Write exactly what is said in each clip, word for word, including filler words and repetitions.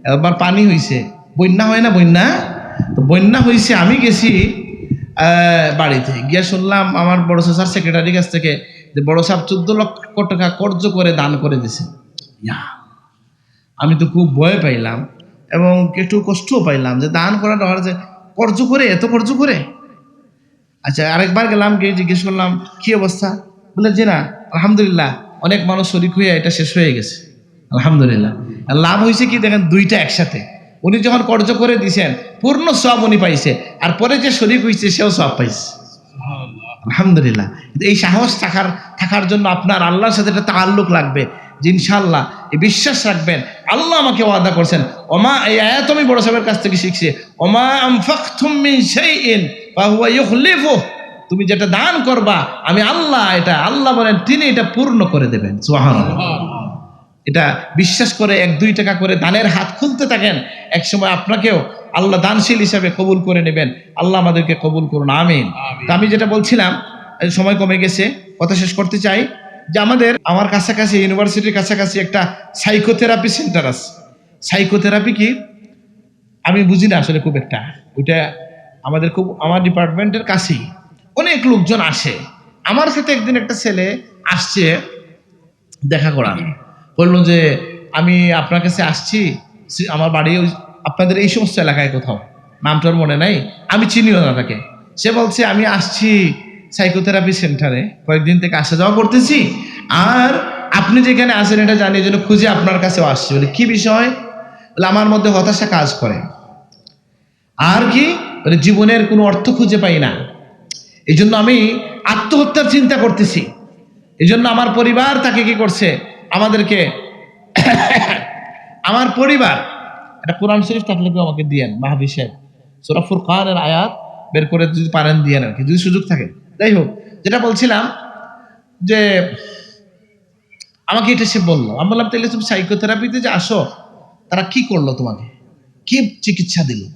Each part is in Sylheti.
একবার পানি হইছে, বন্যা হয় না, বন্যা? তো বন্যা হইছে, আমি গেছি আহ, বাড়িতে গিয়া শুনলাম আমার বড় চাচার সেক্রেটারির কাছ থেকে যে বড় সাহেব চোদ্দ লক্ষ টাকা কর্জ করে দান করে দিছে। ইয়া, আমি তো খুব ভয় পাইলাম এবং একটু কষ্টও পাইলাম যে দান করাটা হয় যে কর্জ করে, এত কর্জ করে। আচ্ছা, আরেকবার গেলাম, গিয়ে জিজ্ঞেস করলাম, "কি অবস্থা?" বলে, "জি না, আলহামদুলিল্লাহ, অনেক মানুষ শরিক হইয়া এটা শেষ হয়ে গেছে, আলহামদুলিল্লাহ।" আর লাভ হইছে কি দেখেন, দুইটা একসাথে। উনি যখন কর্জ করে দিছেন, পূর্ণ সওয়াব উনি পাইছে, আর পরে যে শরিক হইছে, সেও সওয়াব পাইছে, আলহামদুলিল্লাহ। কিন্তু এই সাহস থাকার, থাকার জন্য আপনার আল্লাহর সাথে একটা তাআল্লুক লাগবে, যে ইনশাআল্লাহ এই বিশ্বাস রাখবেন, আল্লাহ আমাকে ওয়াদা করছেন। ওমা, এই আয়াত আমি বড় সাহেবের কাছ থেকে শিখছি, "ওমা আনফাকতুম মিন শাইইন ফাহুয়া ইউখলিফুহ।" তুমি যেটা দান করবা, আমি আল্লাহ, এটা আল্লাহ বলেন, তিনি এটা পূর্ণ করে দেবেন। সুবহানাল্লাহ। এটা বিশ্বাস করে এক দুই টাকা করে দানের হাত খুলতে থাকেন, এক সময় আপনাকেও আল্লাহ দানশীল হিসাবে কবুল করে নেবেন। আল্লাহ আমাদেরকে কবুল করুন, আমিন। আমিন। তো আমি যেটা বলছিলাম, এই সময় কমে গেছে, কথা শেষ করতে চাই যে আমাদের, আমার কাছাকাছি, ইউনিভার্সিটির কাছাকাছি একটা সাইকোথেরাপি সেন্টার আছে। সাইকোথেরাপি কি আমি বুঝি না আসলে খুব একটা। ওইটা আমাদের খুব, আমার ডিপার্টমেন্টের কাছেই অনেক লোকজন আসে। আমার সাথে একদিন একটা ছেলে আসছে দেখা করার, বললো যে, "আমি আপনার কাছে আসছি, সে-, আমার বাড়ি ওই আপনাদের এই সমস্ত এলাকায় কোথাও, নামটার মনে নাই, আমি চিনিও না তাকে।" সে বলছে, "আমি আসছি সাইকোথেরাপি সেন্টারে, কয়েকদিন থেকে আসা যাওয়া করতেছি, আর আপনি যেখানে আছেন এটা জানি, এই জন্য খুঁজে আপনার কাছেও আসছি।" বলে, "কি বিষয়?" বলে, "আমার মধ্যে হতাশা কাজ করে।" আর কি? বলে, "জীবনের কোনো অর্থ খুঁজে পাই না, এই জন্য আমি আত্মহত্যার চিন্তা করতেছি।" এই জন্য আমার পরিবার তাকে কি করছে, আমাদেরকে আমার পরিবার, একটা কোরআন শরীফ থাকলে কেউ আমাকে দিয়েন, মাহবি সাহেব, সূরা ফুরকানের আয়াত বের করে যদি পারেন দিয়েন আর কি, যদি সুযোগ থাকে। যাই হোক, যেটা বলছিলাম যে আমাকে এটা সে বললো, আমি বললাম, "তাহলে তুমি সাইকোথেরাপিতে যে আসো, তারা কি করলো তোমাকে, কি চিকিৎসা দিল?"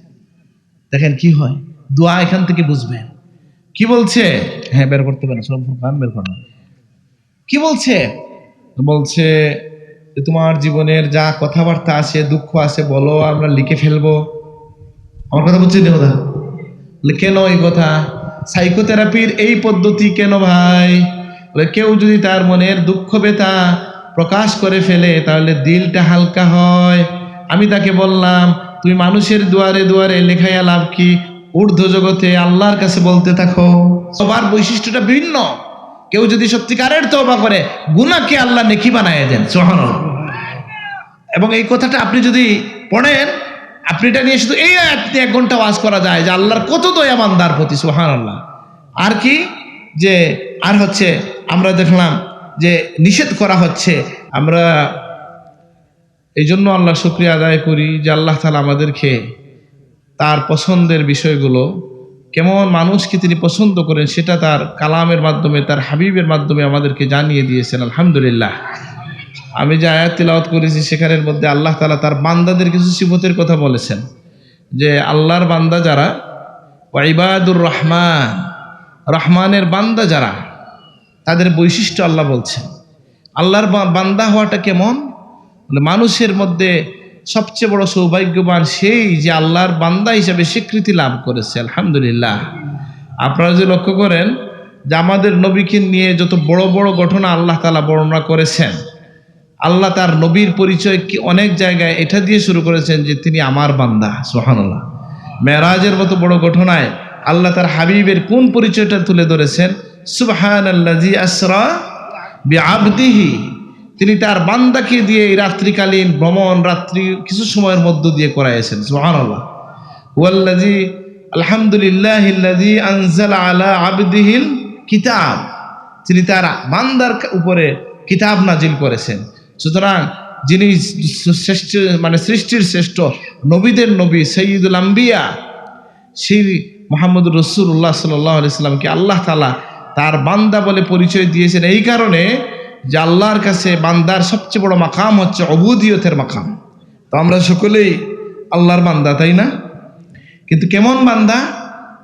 দেখেন কি হয়, দোয়া এখান থেকে বুঝবেন। কি বলছে? হ্যাঁ, বের করতে পারেন, সূরা ফুরকান বের করেন। কি বলছে? বলছে যে, "তোমার জীবনের যা কথাবার্তা আছে, দুঃখ আছে, বলো, আমরা লিখে ফেলবো।" আমার কথা বুঝছেন কথা? বলে, "কেন এই কথা? সাইকোথেরাপির এই পদ্ধতি কেন ভাই?" বলে, "কেউ যদি তার মনের দুঃখ ব্যথা প্রকাশ করে ফেলে, তাহলে দিলটা হালকা হয়।" আমি তাকে বললাম, "তুমি মানুষের দুয়ারে দুয়ারে লেখাইয়া লাভ কি? ঊর্ধ্ব জগতে আল্লাহর কাছে বলতে থাকো।" সবার বৈশিষ্ট্যটা ভিন্ন। কেউ যদি সত্যিকারের তওবা করে, গুনাহকে আল্লাহ নেকি বানায় দেন। সুবহানাল্লাহ। এবং এই কথাটা আপনি যদি পড়েন, আপনি এটা নিয়ে শুধু এই আয়াত নিয়ে এক ঘন্টা ওয়াজ করা যায় যে আল্লাহর কত দয়া বান্দার প্রতি। সুবহানাল্লাহ। আর কি যে, আর হচ্ছে আমরা দেখলাম যে নিষেধ করা হচ্ছে, আমরা এই জন্য আল্লাহর শুকরিয়া আদায় করি যে আল্লাহ তাআলা আমাদেরকে তার পছন্দের বিষয়গুলো, কেমন মানুষকে তিনি পছন্দ করেন, সেটা তার কালামের মাধ্যমে, তার হাবিবের মাধ্যমে আমাদেরকে জানিয়ে দিয়েছেন। আলহামদুলিল্লাহ। আমি যে আয়াত তিলাওয়াত করেছি, সেখানের মধ্যে আল্লাহ তাআলা তার বান্দাদের কিছু সিফতের কথা বলেছেন, যে আল্লাহর বান্দা যারা, ওয়া ইবাদুর রহমান, রহমানের বান্দা যারা, তাদের বৈশিষ্ট্য আল্লাহ বলছেন। আল্লাহর বা-, বান্দা হওয়াটা কেমন? মানে, মানুষের মধ্যে সবচেয়ে বড় সৌভাগ্যবান সেই যে আল্লাহর বান্দা হিসাবে স্বীকৃতি লাভ করেছে। আলহামদুলিল্লাহ। আপনারা যদি লক্ষ্য করেন যে আমাদের নবীকে নিয়ে যত বড় বড় ঘটনা আল্লাহ তাআলা বর্ণনা করেছেন, আল্লাহ তার নবীর পরিচয় কি অনেক জায়গায় এটা দিয়ে শুরু করেছেন যে তিনি আমার বান্দা। সুবহানাল্লাহ। মেরাজের মতো বড় ঘটনায় আল্লাহ তার হাবিবের কোন পরিচয়টা তুলে ধরেছেন? সুবহানাল্লাযী আসরা বিআবদিহি, তিনি তার বান্দাকে দিয়ে এই রাত্রিকালীন ভ্রমণ রাত্রি কিছু সময়ের মধ্য দিয়ে করাইয়েছেন। সুবহানাল্লাহ। হুয়াল্লাযী, আলহামদুলিল্লাহিল্লাযী আনজালা আলা আবদিহিল কিতাব, তিনি তার বান্দার উপরে কিতাব নাজিল করেছেন। সুতরাং যিনি শ্রেষ্ঠ, মানে সৃষ্টির শ্রেষ্ঠ, নবীদের নবী, সাইয়্যিদুল আম্বিয়া, সেই মুহাম্মদুর রাসূলুল্লাহ সাল্লাল্লাহু আলাইহি সাল্লামকে আল্লাহ তাআলা তার বান্দা বলে পরিচয় দিয়েছেন এই কারণে যে আল্লাহর কাছে বান্দার সবচেয়ে বড় মাকাম হচ্ছে উবুদিয়তের মাকাম। তো আমরা সকলেই আল্লাহর বান্দা, তাই না? কিন্তু কেমন বান্দা?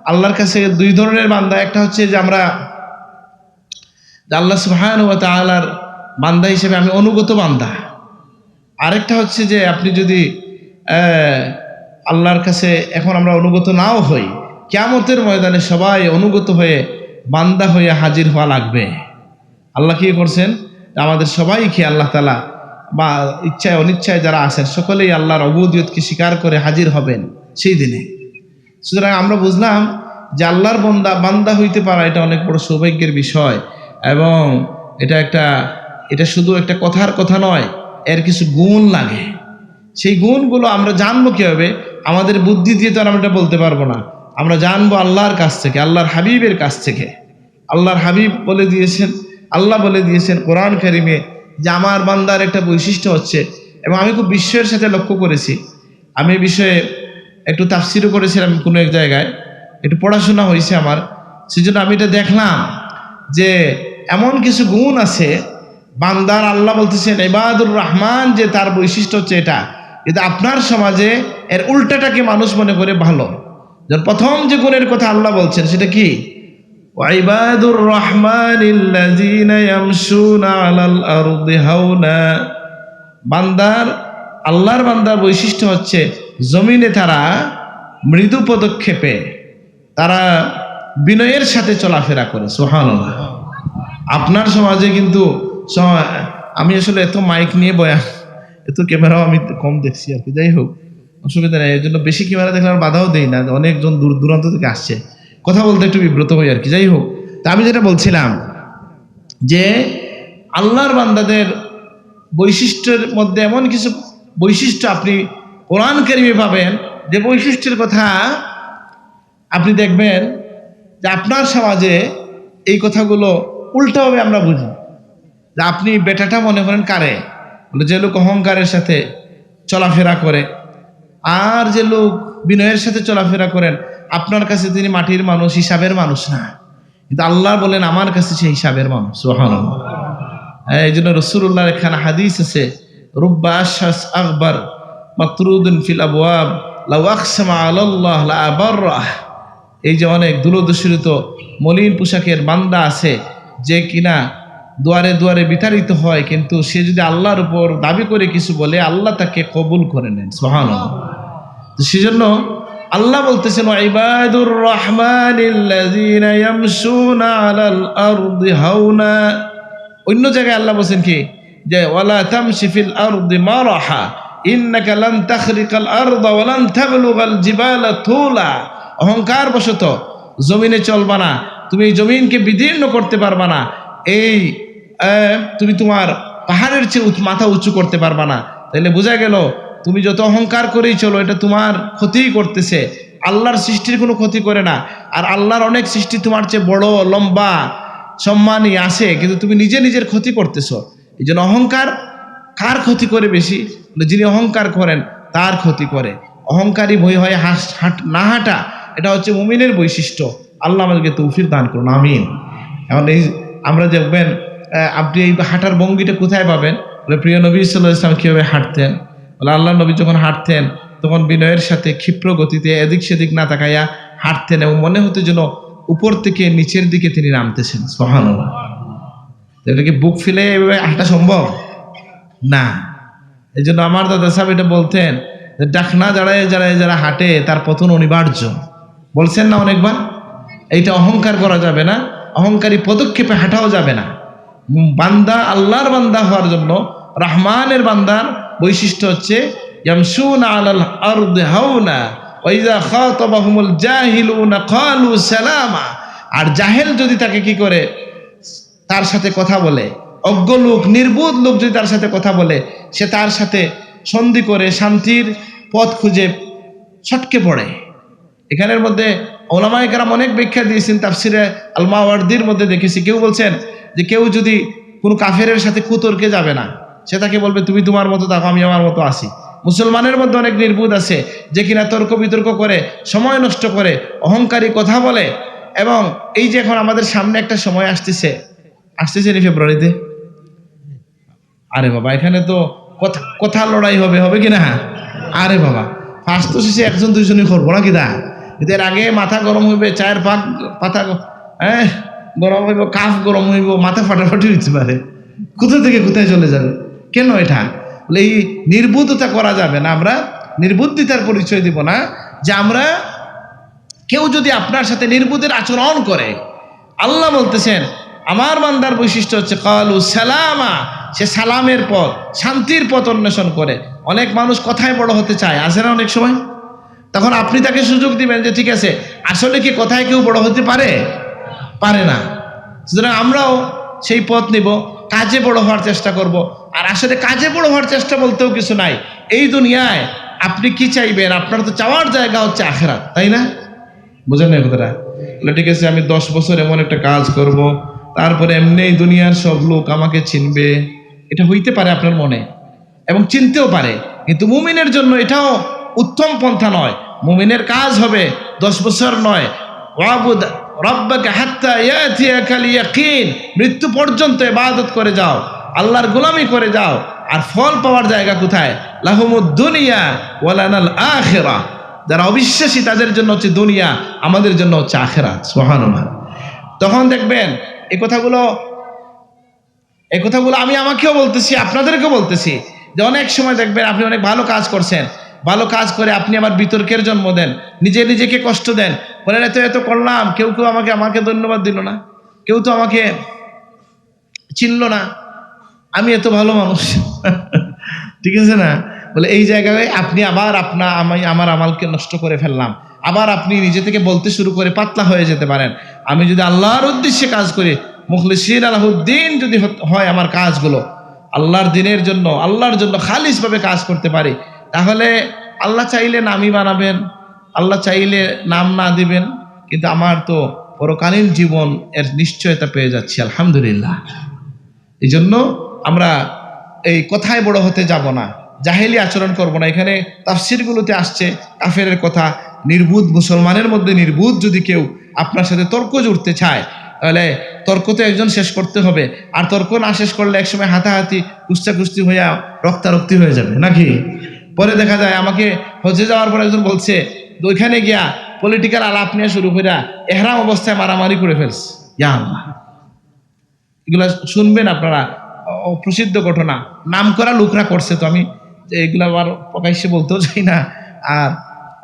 আল্লাহর কাছে দুই ধরনের বান্দা। একটা হচ্ছে যে আমরা, যে আল্লাহ সুবহানাহু ওয়া তাআলার বান্দা হিসেবে আমি অনুগত বান্দা। আরেকটা হচ্ছে যে আপনি যদি, আহ, আল্লাহর কাছে এখন আমরা অনুগত নাও হই, কিয়ামতের ময়দানে সবাই অনুগত হয়ে বান্দা হয়ে হাজির হওয়া লাগবে। আল্লাহ কি করছেন? আমাদের সবাইকে আল্লাহ তাআলা বা ইচ্ছায় অনিচ্ছায় যারা আছেন, সকলেই আল্লাহর অবুদিয়তকে স্বীকার করে হাজির হবেন সেই দিনে। সুতরাং আমরা বুঝলাম যে আল্লাহর বান্দা, বান্দা হইতে পারা এটা অনেক বড় সৌভাগ্যের বিষয়, এবং এটা একটা, এটা শুধু একটা কথার কথা নয়, এর কিছু গুণ লাগে। সেই গুণগুলো আমরা জানবো কিভাবে? আমাদের বুদ্ধি দিয়ে তো আর আমরা এটা বলতে পারবো না। আমরা জানবো আল্লাহর কাছ থেকে, আল্লাহর হাবিবের কাছ থেকে। আল্লাহর হাবিব বলে দিয়েছেন, আল্লাহ বলে দিয়েছেন কোরআন কারিমে যে আমার বান্দার একটা বৈশিষ্ট্য হচ্ছে, এবং আমি খুব বিস্ময়ের সাথে লক্ষ্য করেছি, আমি এই বিষয়ে একটু তাফসিরও করেছিলাম কোনো এক জায়গায়, একটু পড়াশোনা হয়েছে আমার, সেজন্য আমি এটা দেখলাম যে এমন কিছু গুণ আছে বান্দার। আল্লাহ বলতেছেন ইবাদুর রহমান, যে তার বৈশিষ্ট্য হচ্ছে এটা, কিন্তু আপনার সমাজে এর উল্টাটাকে মানুষ মনে করে ভালো। যেমন প্রথম যে গুণের কথা আল্লাহ বলছেন সেটা কি? وعباد الرحمن الذين يمشون على الأرض هونا। বান্দার, আল্লাহর বান্দার বৈশিষ্ট্য হচ্ছে জমিনে তারা মৃদু পদক্ষেপে, তারা বিনয়ের সাথে চলাফেরা করে। সুবহানাল্লাহ। আপনার সমাজে কিন্তু স-, আমি আসলে এত মাইক নিয়ে বয়ান, এত ক্যামেরাও আমি কম দেখছি আর কি। যাই হোক, অসুবিধা নেই, এর জন্য বেশি ক্যামেরা দেখলে আর বাধাও দেই না, অনেকজন দূর দূরান্ত থেকে আসছে, কথা বলতে একটু বিব্রত হই আর কি। যাই হোক, তা আমি যেটা বলছিলাম যে আল্লাহর বান্দাদের বৈশিষ্ট্যের মধ্যে এমন কিছু বৈশিষ্ট্য আপনি কোরআন কারিমে পাবেন, যে বৈশিষ্ট্যের কথা আপনি দেখবেন যে আপনার সমাজে এই কথাগুলো উল্টাভাবে আমরা বুঝি। যে আপনি বেটাটা মনে করেন কারে? বলে, যে লোক অহংকারের সাথে চলাফেরা করে, আর যে লোক বিনয়ের সাথে চলাফেরা করেন, আপনার কাছে তিনি মাটির মানুষ, হিসাবের মানুষ না, কিন্তু আল্লাহ বলেন, "আমার কাছে সে হিসাবের মানুষ।" সুবহানাল্লাহ। হ্যাঁ, এই জন্য রাসূলুল্লাহর একখানা হাদিস আছে, "রুব্বা আশআস আগবার মাতরুদুন ফিল আবওয়াব, লাউ আকসামা আলাল্লাহ লা আবাররাহ।" এই যে অনেক ধুলোধূসরিত মলিন পোশাকের বান্দা আছে, যে কিনা দুয়ারে দুয়ারে বিতাড়িত হয়, কিন্তু সে যদি আল্লাহর উপর দাবি করে কিছু বলে, আল্লাহ তাকে কবুল করে নেন। সুবহানাল্লাহ। তো সেজন্য আল্লাহ বলতেছেন, "ওয়া ইবাদুর রহমানিল্লাযীনা ইয়ামশুনা আলাল আরদি হাওনা।" অন্য জায়গায় আল্লাহ বলছেন কি? যে, "ওয়ালা তামশি ফিল আরদি মারাহা, ইন্নাকা লান তাখরিকাল আরদা ওয়া লান তাবলুগাল জিবালা তুলা।" অহংকার বশত জমিনে চলবা না, তুমি এই জমিনকে বিদীর্ণ করতে পারবা না, এই, আহ, তুমি তোমার পাহাড়ের চেয়ে উঁচ-, মাথা উঁচু করতে পারবা না। তাহলে বোঝা গেল, তুমি যত অহংকার করেই চলো, এটা তোমার ক্ষতিই করতেছে, আল্লাহর সৃষ্টির কোনো ক্ষতি করে না। আর আল্লাহর অনেক সৃষ্টি তোমার চেয়ে বড়, লম্বা, সম্মানী আছে, কিন্তু তুমি নিজে নিজের ক্ষতি করতেছো। এই জন্য অহংকার কার ক্ষতি করে বেশি? বলে, যিনি অহংকার করেন তার ক্ষতি করে। অহংকারী ভয় হয় হাস-, হাঁট-, না হাঁটা, এটা হচ্ছে মুমিনের বৈশিষ্ট্য। আল্লাহ আমাদেরকে তৌফিক দান করুন, আমিন। এখন এই আমরা দেখবেন, আহ, আপনি এই হাঁটার ভঙ্গিটা কোথায় পাবেন? বলে, প্রিয় নবী সাল্লাল্লাহু আলাইহি ওয়াসাল্লাম কীভাবে হাঁটতেন? বলে, আল্লাহর নবী যখন হাঁটতেন, তখন বিনয়ের সাথে ক্ষিপ্র গতিতে এদিক সেদিক না তাকাইয়া হাঁটতেন এবং মনে হতো যেন উপর থেকে নিচের দিকে তিনি নামতেছেন। সুবহানাল্লাহ। তো এটা কি বুক ফেলে এভাবে হাঁটা সম্ভব? না। এই জন্য আমার দাদা সাহেব এটা বলতেন যে, "ডাকনা দাঁড়ায় দাঁড়ায় যারা হাঁটে, তার পতন অনিবার্য।" বলছেন না অনেকবার? এইটা অহংকার করা যাবে না, অহংকারী পদক্ষেপে হাঁটাও যাবে না। উম, বান্দা, আল্লাহর বান্দা হওয়ার জন্য, রহমানের বান্দার বৈশিষ্ট্য হচ্ছে, "ইয়ামশুনা আলাল আরদি হাওনা, ওয়া ইযা খাতাবাহুমুল জাহিলুনা ক্বালু সালামা।" আর জাহেল যদি তাকে কি করে, তার সাথে কথা বলে, অজ্ঞ লোক, নির্বোধ লোক যদি তার সাথে কথা বলে, সে তার সাথে সন্ধি করে শান্তির পথ খুঁজে ছটকে পড়ে। এখানের মধ্যে ওলামায়ে কেরাম অনেক ব্যাখ্যা দিয়েছেন, তাফসিরে আল মাওয়ার্দির মধ্যে দেখেছি, কেউ বলছেন যে কেউ যদি কোনো কাফেরের সাথে কুতর্কে যাবে না, সে তাকে বলবে, "তুমি তোমার মতো থাকো, আমি আমার মতো আছি।" মুসলমানের মধ্যে অনেক নির্বোধ আছে, যে কিনা তর্ক বিতর্ক করে, সময় নষ্ট করে, অহংকারী কথা বলে। এবং এই যে এখন আমাদের সামনে একটা সময় আসতেছে, আসতেছে নি ফেব্রুয়ারিতে? আরে বাবা, এখানে তো কথা, কথা লড়াই হবে, হবে কি না? আরে বাবা, ফার্স্ট তো শেষে একজন দুইজনই করবো নাকি দা? কিন্তু এর আগে মাথা গরম হইবে, চায়ের পাক, পাতা গ-, হ্যাঁ, গরম হইব, কাফ গরম হইব, মাথা ফাটাফাটি হইতে পারে। কোথা থেকে কোথায় চলে যাবে? কেন এটা? বলে, এই নির্বোধতা করা যাবে না। আমরা নির্বুদ্ধিতার পরিচয় দিব না, যে আমরা কেউ যদি আপনার সাথে নির্বুদ্ধির আচরণ করে, আল্লাহ বলতেছেন, আমার বান্দার বৈশিষ্ট্য হচ্ছে কালু সালামা, সে সালামের পথ, শান্তির পথ অন্বেষণ করে। অনেক মানুষ কথায় বড় হতে চায়, আছে না অনেক সময়? তখন আপনি তাকে সুযোগ দিবেন যে, ঠিক আছে, আসলে কি কথায় কেউ বড় হতে পারে? পারে না। সুতরাং আমরাও সেই পথ নিব, কাজে বড় হওয়ার চেষ্টা করব। আর আসলে কাজে বড় হওয়ার চেষ্টা বলতেও কিছু নাই। এই দুনিয়ায় আপনি কি চাইবেন? আপনার তো চাওয়ার জায়গা হচ্ছে আখেরাত, তাই না? বুঝেন না কথাটা? বলে, ঠিক আছে, আমি দশ বছর এমন একটা কাজ করব, তারপরে এমনিই দুনিয়ার সব লোক আমাকে চিনবে। এটা হইতে পারে আপনার মনে, এবং চিনতেও পারে, কিন্তু মুমিনের জন্য এটাও উত্তম পন্থা নয়। মুমিনের কাজ হবে দশ বছর নয়, "ওয়াবুদ রাব্বাকা হাত্তা ইয়াতিয়াকাল ইয়াকিন", মৃত্যু পর্যন্ত ইবাদত করে যাও, আল্লাহর গোলামি করে যাও। আর ফল পাওয়ার জায়গা কোথায়? "লাহুমুদ দুনিয়া ওয়া লানাল আখিরা", যারা অবিশ্বাসী তাদের জন্য হচ্ছে দুনিয়া, আমাদের জন্য হচ্ছে আখেরাত। সুবহানাল্লাহ। তখন দেখবেন এই কথাগুলো, এই কথাগুলো আমি আমাকেও বলতেছি, আপনাদেরকেও বলতেছি, যে অনেক সময় দেখবেন আপনি অনেক ভালো কাজ করছেন, ভালো কাজ করে আপনি আবার বিতর্কের জন্ম দেন, নিজে নিজেকে কষ্ট দেন, বলেন, "এত এত করলাম, কেউ কেউ আমাকে আমাকে ধন্যবাদ দিল না, কেউ তো আমাকে চিনল না, আমি এত ভালো মানুষ।" ঠিক আছে না? বলে, এই জায়গায় আপনি আবার আপনা আমি আমার আমলকে নষ্ট করে ফেললাম। আবার আপনি নিজে থেকে বলতে শুরু করে পাতলা হয়ে যেতে পারেন। আমি যদি আল্লাহর উদ্দেশ্যে কাজ করি, মুখলিসিন আলাহুদ্দিন যদি হত- হয় আমার কাজগুলো, আল্লাহর দিনের জন্য, আল্লাহর জন্য খালিসভাবে কাজ করতে পারি, তাহলে আল্লাহ চাইলে নামই বানাবেন, আল্লাহ চাইলে নাম না দিবেন, কিন্তু আমার তো পরকালীন জীবন এর নিশ্চয়তা পেয়ে যাচ্ছি, আলহামদুলিল্লাহ। এই জন্য আমরা এই কথায় বড় হতে যাব না, জাহেলি আচরণ করব না। এখানে তাফসিরগুলোতে আসছে কাফেরের কথা, নির্বুধ, মুসলমানের মধ্যে নির্বুধ যদি কেউ আপনার সাথে তর্ক জুড়তে চায়, তাহলে তর্ক তো একজন শেষ করতে হবে, আর তর্ক না শেষ করলে একসময় হাতাহাতি, কুস্তাকুস্তি হইয়া রক্তারক্তি হয়ে যাবে নাকি? পরে দেখা যায়, আমাকে হজে যাওয়ার পর একজন বলছে, ওইখানে গিয়া পলিটিক্যাল আলাপ নিয়ে শুরু করিয়া এহরাম অবস্থায় মারামারি করে ফেলছে। ইয়া আল্লাহ, এগুলা শুনবেন আপনারা, অ-, অপ্রসিদ্ধ ঘটনা, নাম করা লোকরা করছে, তো আমি এগুলা আবার প্রকাশ্যে বলতেও চাই না। আর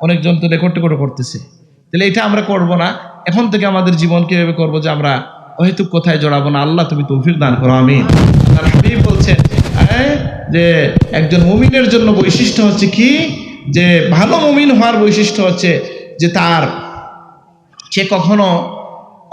অনেকজন তো রেকর্ড টেকর্ডও করতেছে। তাহলে এটা আমরা করব না। এখন থেকে আমাদের জীবন কিভাবে করব যে আমরা অহেতুক কথায় জড়াবো না। আল্লাহ, তুমি তৌফিক দান করো, আমিন। আল্লাহর হাবিব বলছেন, হ্যাঁ, যে একজন মুমিনের জন্য বৈশিষ্ট্য হচ্ছে কি, যে ভালো মুমিন হওয়ার বৈশিষ্ট্য হচ্ছে যে তার, সে কখনো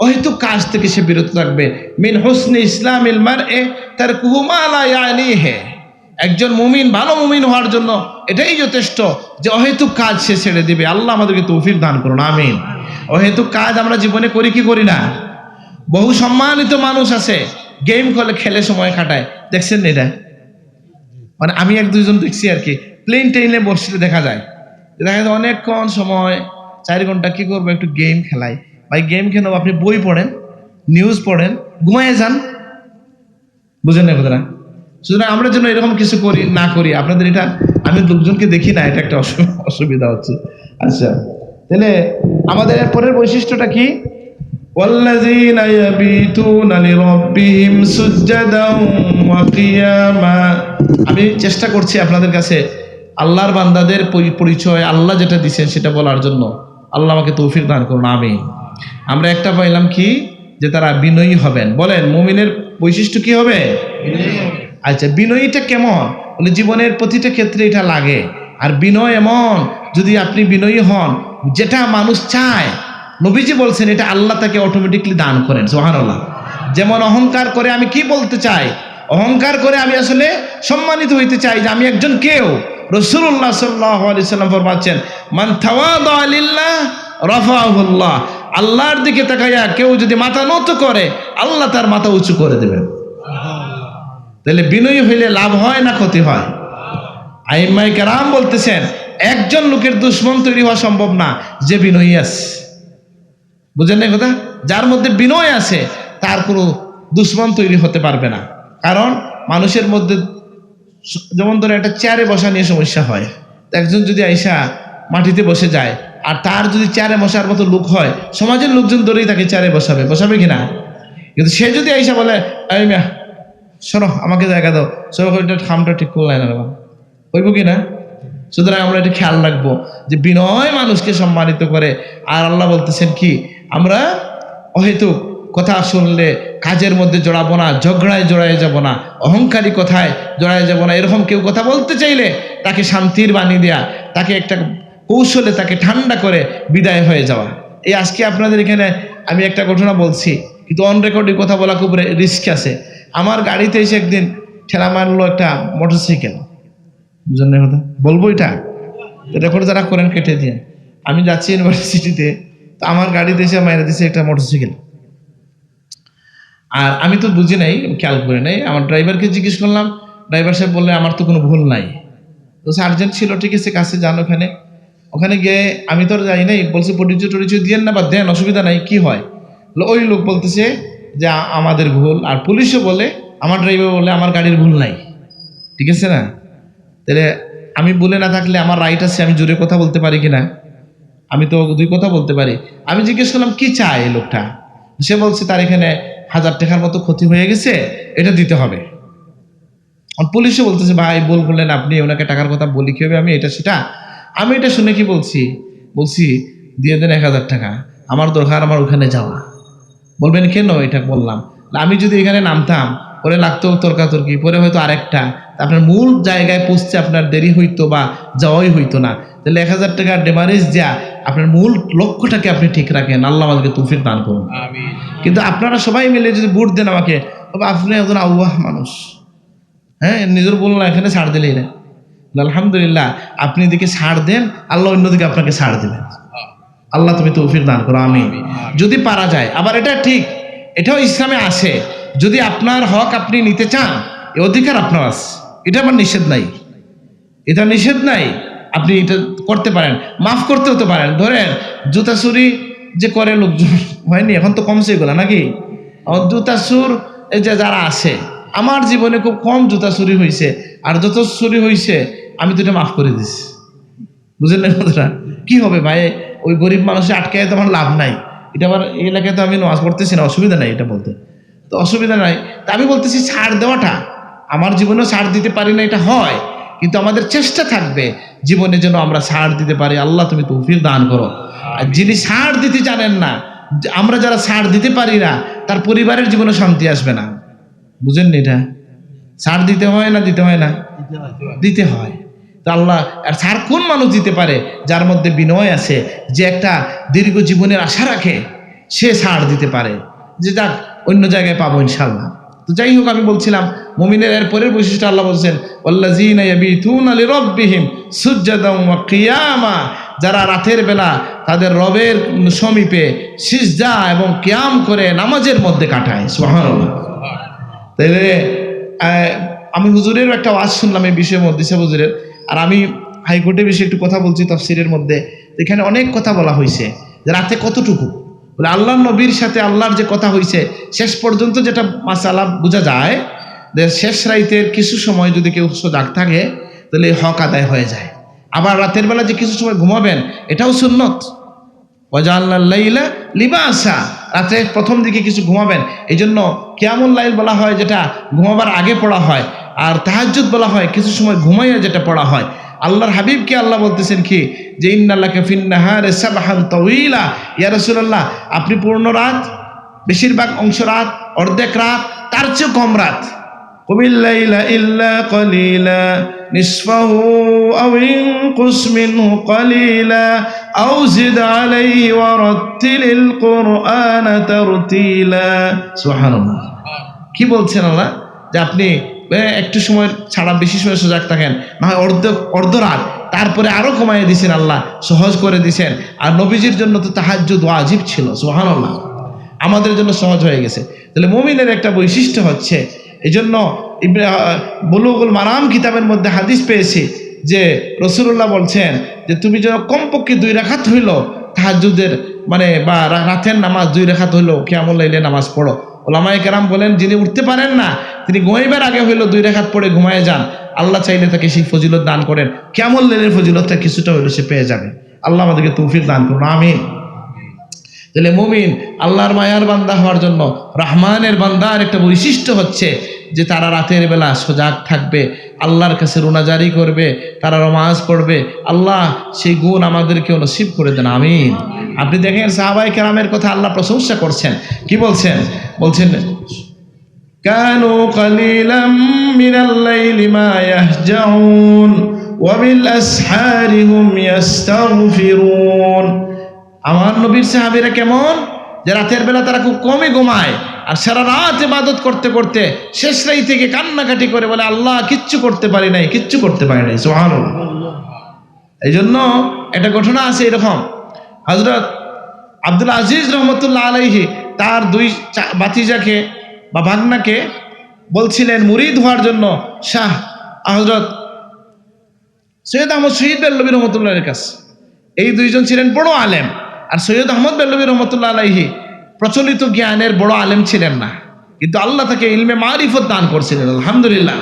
অহেতুক কাজ থেকে সে বিরত থাকবে। মিন হুসনি ইসলামিল মারএ তারকুহু মা লা ইয়ানিহে। একজন মুমিন, ভালো মুমিন হওয়ার জন্য এটাই যথেষ্ট যে অহেতুক কাজ সে ছেড়ে দিবে। আল্লাহ আমাদেরকে তৌফিক দান করুন, আমিন। অহেতুক কাজ আমরা জীবনে করি কি করি না? বহু সম্মানিত মানুষ আছে, গেম খেলে, খেলে সময় কাটায়, দেখছেন না এটা? মানে, আমি এক দুইজন দেখছি আর কি, প্লেন ট্রেনে বসলে দেখা যায়, দেখা যায় অনেকক্ষণ সময়, চার ঘন্টা কি করবো, একটু গেম খেলাই। ভাই, গেম কেন? আপনি বই পড়েন, নিউজ পড়েন, ঘুমাইয়া যান। বুঝেন না কথাটা? সুতরাং আমরা যেন এরকম কিছু করি, না করি। আপনাদের এটা, আমি লোকজনকে দেখি না, এটা একটা অসু-, অসুবিধা হচ্ছে। আচ্ছা, তাহলে আমাদের এর পরের বৈশিষ্ট্যটা কি? ওয়াল্লাযীনা ইয়াবীতুনা লিরাব্বিহিম সুজ্জাদাও ওয়া কিয়ামা। আমি চেষ্টা করছি আপনাদের কাছে আল্লাহর বান্দাদের পরি-, পরিচয়, আল্লাহ যেটা দিছেন সেটা বলার জন্য। আল্লাহ আমাকে তৌফিক দান করুন, আমিন। আমরা একটা পাইলাম কি, যে তারা বিনয়ী হবেন। বলেন, মুমিনের বৈশিষ্ট্য কি হবে? আচ্ছা, বিনয়ীটা কেমন? বলে, জীবনের প্রতিটা ক্ষেত্রে এটা লাগে। আর বিনয় এমন, যদি আপনি বিনয়ী হন, যেটা মানুষ চায়, নবীজি বলছেন, এটা আল্লাহ তাকে অটোমেটিকলি দান করেন। সুবহানাল্লাহ। যেমন অহংকার করে আমি কি বলতে চাই, অহংকার করে আমি আসলে সম্মানিত হইতে চাই যে আমি একজন কেউ। রাসূলুল্লাহ সাল্লাল্লাহু আলাইহি সাল্লাম ফরমাচ্ছেন, "মান তাওয়াদা লিল্লাহ রাফাহুল্লাহ।" আল্লাহর দিকে তাকাইয়া কেউ যদি মাথা নত করে, আল্লাহ তার মাথা উঁচু করে দেবেন। তাহলে বিনয়ী হইলে লাভ হয় না ক্ষতি হয়? আইম্মায়ে কেরাম বলতেছেন, একজন লোকের দুশমন তৈরি হওয়া সম্ভব না যে বিনয়ী আছে। বুঝেন না কথা? যার মধ্যে বিনয় আছে, তার কোনো দুশমন তৈরি হতে পারবে না। কারণ মানুষের মধ্যে স-, যেমন ধরেন, একটা চেয়ারে বসা নিয়ে সমস্যা হয়। তো একজন যদি আইসা মাটিতে বসে যায়, আর তার যদি চেয়ারে বসার মতো লোক হয়, সমাজের লোকজন ধরেই তাকে চেয়ারে বসাবে, বসাবে কি না? কিন্তু সে যদি আইসা বলে, "এই মিয়া, সরো, আমাকে জায়গা দাও, সরো, ওইটা খামটা ঠিক করলাই না রে বাবা", হইব কি না? সুতরাং আমরা এটা খেয়াল রাখবো যে বিনয় মানুষকে সম্মানিত করে। আর আল্লাহ বলতেছেন কি, আমরা অহেতুক কথা শুনলে কাজের মধ্যে জড়াবো না, ঝগড়ায় জড়ায় যাব না, অহংকারী কথায় জড়ায় যাব না। এরকম কেউ কথা বলতে চাইলে তাকে শান্তির বাণী দেয়া, তাকে একটা কৌশলে তাকে ঠান্ডা করে বিদায় হয়ে যাওয়া। এই আজকে আপনাদের এখানে আমি একটা ঘটনা বলছি, কিন্তু অন রেকর্ডে কথা বলা খুব রিস্ক আছে। আমার গাড়িতে এসে একদিন ঠেলা মারলো একটা মোটরসাইকেল, বুঝেন না কথা? বলবো এটা, রেকর্ড যারা করেন কেটে দিয়ে। আমি যাচ্ছি ইউনিভার্সিটিতে, তো আমার গাড়িতে এসে মাইরা দিছে একটা মোটরসাইকেল। আর আমি তো বুঝি নাই, খেয়াল করি নাই। আমার ড্রাইভারকে জিজ্ঞেস করলাম, ড্রাইভার সাহেব বললে, "আমার তো কোনো ভুল নাই।" তো সার্জেন্ট ছিল, ঠিক আছে, কাছে যান ওখানে। ওখানে গিয়ে আমি তো আর যাই নাই, বলছি, "পরিচয় টরিচয় দিয়েন না বা দেন, অসুবিধা নাই, কি হয়?" লো-, ওই লোক বলতেছে যে, "আ-, আমাদের ভুল।" আর পুলিশও বলে, আমার ড্রাইভার বলে, "আমার গাড়ির ভুল নাই।" ঠিক আছে না? তাহলে আমি ভুলে না থাকলে আমার রাইট আছে, আমি জোরে কথা বলতে পারি কিনা? আমি তো দুই কথা বলতে পারি। আমি জিজ্ঞেস করলাম, "কি চায় এই লোকটা?" সে বলছে, "তার এখানে হাজার টাকার মতো ক্ষতি হয়ে গেছে, এটা দিতে হবে।" আর পুলিশও বলতেছে, "ভাই, ভুল করলেন আপনি, ওনাকে টাকার কথা বলি কীভাবে আমি, এটা সেটা।" আমি এটা শুনে কি বলছি? বলছি, "দিয়ে দেন এক হাজার টাকা, আমার দরকার, আমার ওখানে যাওয়া।" বলবেন, "কেন এটা বললাম?" না, আমি যদি এখানে নামতাম, পরে লাগতো তর্কাতর্কি, পরে হয়তো আরেকটা, তা আপনার মূল জায়গায় পৌঁছতে আপনার দেরি হইতো বা যাওয়াই হইতো না। তাহলে এক হাজার টাকার ডেমারেজ দেয়া আপনার মূল লক্ষ্যটাকে আপনি ঠিক রাখেন। আল্লাহ আমাদেরকে তৌফিক দান করুন। কিন্তু আপনারা সবাই মিলে যদি ভোট দেন আমাকে, তবে আপনি একজন আউয়াহ মানুষ, হ্যাঁ, নিজের বলুন না, এখানে ছাড় দিলেই না। আলহামদুলিল্লাহ, আপনি এদিকে ছাড় দেন, আল্লাহ অন্যদিকে আপনাকে ছাড় দিবেন। আল্লাহ, তুমি তৌফিক দান করো, আমিন। যদি পারা যায়, আবার এটা ঠিক, এটাও ইসলামে আছে, যদি আপনার হক আপনি নিতে চান, এ অধিকার আপনার আছে, এটা আমার নিষেধ নাই, এটা নিষেধ নাই। আপনি এটা করতে পারেন, মাফ করতেও তো পারেন। ধরেন, জুতা চুরি যে করে লোকজন, হয়নি, এখন তো কমছে এগুলা, নাকি? আর জুতা চুর এই যে যারা আছে, আমার জীবনে খুব কম জুতা চুরি হয়েছে, আর যত চুরি হয়েছে আমি তো এটা মাফ করে দিছি। বুঝলেন কথাটা? কি হবে ভাই, ওই গরিব মানুষে আটকায় তো আমার লাভ নাই। এটা আবার এই এলাকায় তো আমি নামাজ পড়তেছি না, অসুবিধা নাই এটা বলতে, তো অসুবিধা নাই। তা আমি বলতেছি ছাড় দেওয়াটা, আমার জীবনেও ছাড় দিতে পারি না, এটা হয়, কিন্তু আমাদের চেষ্টা থাকবে জীবনে যেন আমরা ছাড় দিতে পারি। আল্লাহ, তুমি তৌফিক দান করো। আর যিনি ছাড় দিতে জানেন না, আমরা যারা ছাড় দিতে পারি না, তার পরিবারের জীবনে শান্তি আসবে না। বুঝেননি এটা? ছাড় দিতে হয় না দিতে হয় না? দিতে হয়। তো আল্লাহ, আর ছাড় কোন মানুষ দিতে পারে? যার মধ্যে বিনয় আছে, যে একটা দীর্ঘ জীবনের আশা রাখে, সে ছাড় দিতে পারে। যে যাক, অন্য জায়গায় পাবো ইনশাআল্লাহ। তো যাই হোক, আমি বলছিলাম, মুমিনের এর পরের বৈশিষ্ট্য আল্লাহ বলছেন, "ওয়াল্লাযীনা ইয়াবীতুনা লিরাব্বিহিম সুজ্জাদান ওয়া কিয়ামা", যারা রাতের বেলা তাদের রবের সমীপে সিজদা এবং কিয়াম করে নামাজের মধ্যে কাটায়। সুবহানাল্লাহ। তাইলে, আহ, আমি হুজুরের একটা ওয়াজ শুনলাম এই বিষয়ে, মদিসা হুজুরের, আর আমি হাইকোর্টে বিষয়ে একটু কথা বলছি তাফসিরের মধ্যে। তো এখানে অনেক কথা বলা হয়েছে যে রাতে কতটুকু, বলে আল্লাহর নবীর সাথে আল্লাহর যে কথা হয়েছে, শেষ পর্যন্ত যেটা মাসালা বোঝা যায় যে শেষ রাইতের কিছু সময় যদি কেউ সজাগ থাকে, তাহলে এই হক আদায় হয়ে যায়। আবার রাতের বেলা যে কিছু সময় ঘুমাবেন, এটাও সুন্নত। "ওয়াজাআলনাল লাইলা লিবাসা", রাতে প্রথম দিকে কিছু ঘুমাবেন। এই জন্য কিয়ামুল লাইল বলা হয়, যেটা ঘুমাবার আগে পড়া হয়, আর তাহাজ্জুদ বলা হয় কিছু সময় ঘুমাইয়া যেটা পড়া হয়। আল্লাহর হাবিবকে আল্লাহ বলতেছেন কি যে, "ইন্না লাকা ফিন নাহারে সাবহান তাওয়িলা।" ইয়া রাসূলুল্লাহ, আপনি পূর্ণ রাত, বেশিরভাগ অংশ রাত, অর্ধেক রাত, তার চেয়ে কম রাত। কুমিল লাইলা ইল্লা কালিলা, নিসফাহু আও ইনকুস মিনহু কালিলা, আও জিদ আলাইহি ওয়া রাত্তিলিল কুরআনা তারতিলা। সুবহানাল্লাহ। কি বলছেন আল্লাহ? যে আপনি, এ, একটু সময় ছাড়া বেশি সময় সজাগ থাকেন, না হয় অর্ধ, অর্ধ রাত, তারপরে আরো কমাইয়া দিছেন আল্লাহ, সহজ করে দিছেন। আর নবীজির জন্য তো তাহাজ্জুদ ওয়াজিব ছিল। সুবহানাল্লাহ। আমাদের জন্য সহজ হয়ে গেছে। তাহলে মুমিনের একটা বৈশিষ্ট্য হচ্ছে, এই জন্য ইবনে, আহ, বুলুগুল মারাম কিতাবের মধ্যে হাদিস পেয়েছি যে রাসূলুল্লাহ বলছেন যে, "তুমি যেন কমপক্ষে দুই রাকাত হইল তাহাজ্জুদের, মানে, বা রা-, রাতের নামাজ দুই রাকাত হইল কিয়ামুল লাইলের নামাজ পড়ো।" ওলামায়ে কেরাম বলেন, যিনি উঠতে পারেন না, তিনি ঘুমাইবার আগে হইল দুই রাকাত পড়ে ঘুমায় যান, আল্লাহ চাইলে তাকে সেই ফজিলত দান করেন, কিয়ামুল লাইলের ফজিলতটা কিছুটা হইল সে পেয়ে যাবে। আল্লাহ আমাদেরকে তৌফিক দান করুন, আমিন। তাহলে মুমিন আল্লাহর মায়ার বান্দা হওয়ার জন্য রহমানের বান্দার একটা বৈশিষ্ট্য হচ্ছে যে তারা রাতের বেলা সজাগ থাকবে, আল্লাহর কাছে রোনাজারি করবে, তারা নমাজ পড়বে। আল্লাহ সেই গুণ আমাদেরকেও নসিব করে দেন, আমিন। আপনি দেখেন, সাহাবায়ে কেরামের কথা আল্লাহ প্রশংসা করছেন, কি বলছেন? বলছেন, "কানু কালিলাম মিনাল লাইলি মা ইয়াহজাউন ওয়া বিল আসহারি হুম ইয়াস্তাগফিরুন।" আমার নবীর সাহাবীরা কেমন? যে রাতের বেলা তারা খুব কমই ঘুমায়, আর সারা রাত ইবাদত করতে করতে শেষ রাইতে গিয়ে কান্নাকাটি করে, বলে, "আল্লাহ, কিচ্ছু করতে পারি নাই, কিচ্ছু করতে পারি নাই।" সুবহানাল্লাহ। এই জন্য একটা ঘটনা আছে এরকম, হযরত আব্দুল আজিজ রহমতুল্লাহ আলাইহি তার দুই চা-, ভাতিজাকে বা ভাগনাকে বলছিলেন মুরিদ হওয়ার জন্য শাহ হযরত সৈয়দ আহমদ শহীদ বেল্লভী রহমতুল্লাহর কাছে। এই দুইজন ছিলেন বড় আলেম, আর সৈয়দ আহমদ বেল্লভী রহমতুল্লাহ আলাইহি প্রচলিত জ্ঞানের বড় আলেম ছিলেন না, কিন্তু আল্লাহ তাকে ইলমে মারিফত দান করছিলেন, আলহামদুলিল্লাহ।